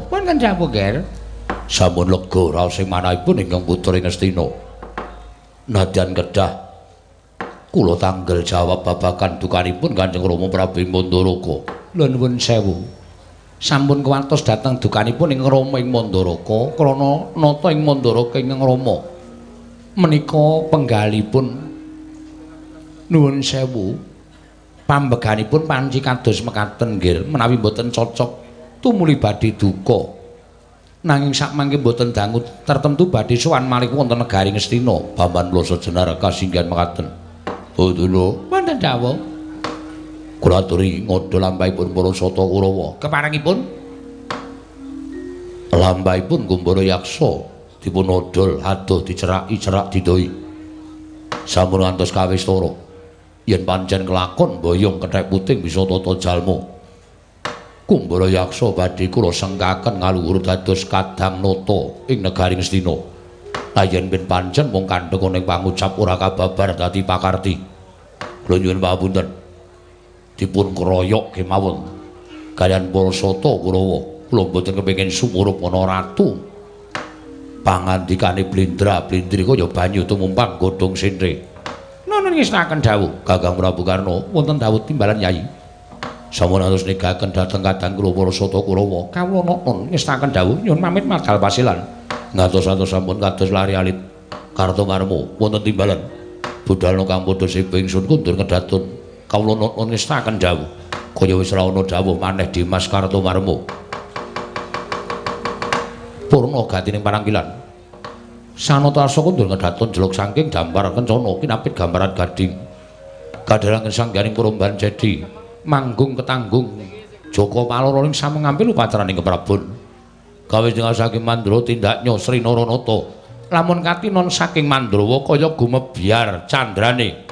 Wonten dawuh, Ger. Sampun lega raos ing manahipun ingkang putra ing Ngastina. Nadyan kedah kula tanggel jawab babagan dukanipun Kanjeng Rama Prabu Mandaraka. Lho nuwun sewu. Sampun kuwatos dhateng dukanipun ing Rama ing Mandaraka krana nata ing Mandaraka ingkang Rama. Menika penggalipun nuwun sewu. Pambeganipun panci kados mekaten nggih, menawi mboten cocok tumuli badhe duka. Nanging sakmangke mboten dangu tertentu badhe sowan malih wonten negari Ngastina. Paman Ploso Jenar kasinggihan mekaten. Bodolo wonten dawuh. Kula aturi ngodha lampahipun para sata Kurawa. Keparengipun lampahipun Kumbara Yaksa dipun odol adoh diceraki cerak didoi. Sampun ngantos kawistara. Yen pancen kelakon boyong kethek puting bisa tata jalma. Kumbara Yaksa badhe kula sengkaken ngaluhur dados kadang nata ing negari Ngastina. Yen ben pancen mung kandhek ning pangucap ora kababar dadi pakarti. Kula nyuwun pangapunten. Dipun kroyok kemawon kaliyan para sata Kurawa. Kula mboten kepengin sumurup ana ratu. Pangandikane blindra blindri kaya banyu tumumpang godhong sentre. Nuwun ngestakaken dawuh Kakang Prabu Karna. Wonten dawuh timbalan Yai. Sampun atus negaken dhateng kadang kula para sata Kurawa. Kawula nuwun ngestakaken dawuh nyuwun pamit madal pasilan. Ngatos-atos sampun kados lari alit Kartomarma. Wonten timbalan budalna kang padha sepo ingsun kundur kedatun. Kawula nuwun ngestakaken dawuh. Kaya wis ra ana dawuh maneh Dimas Kartomarma. Purna gatining parangkilan. Sanata arsa kundur ngedatun jeluk saking dampar kencana kinapit gambaran gading. Kadharangen sangganing Puromban Jedi manggung ketanggung Jaka Palara ing samengampil upacaraning keprabon. Kawis saking Mandra tindaknya Sri Naranata. Lamun katinon saking Mandrawa kaya gumebyar candrane.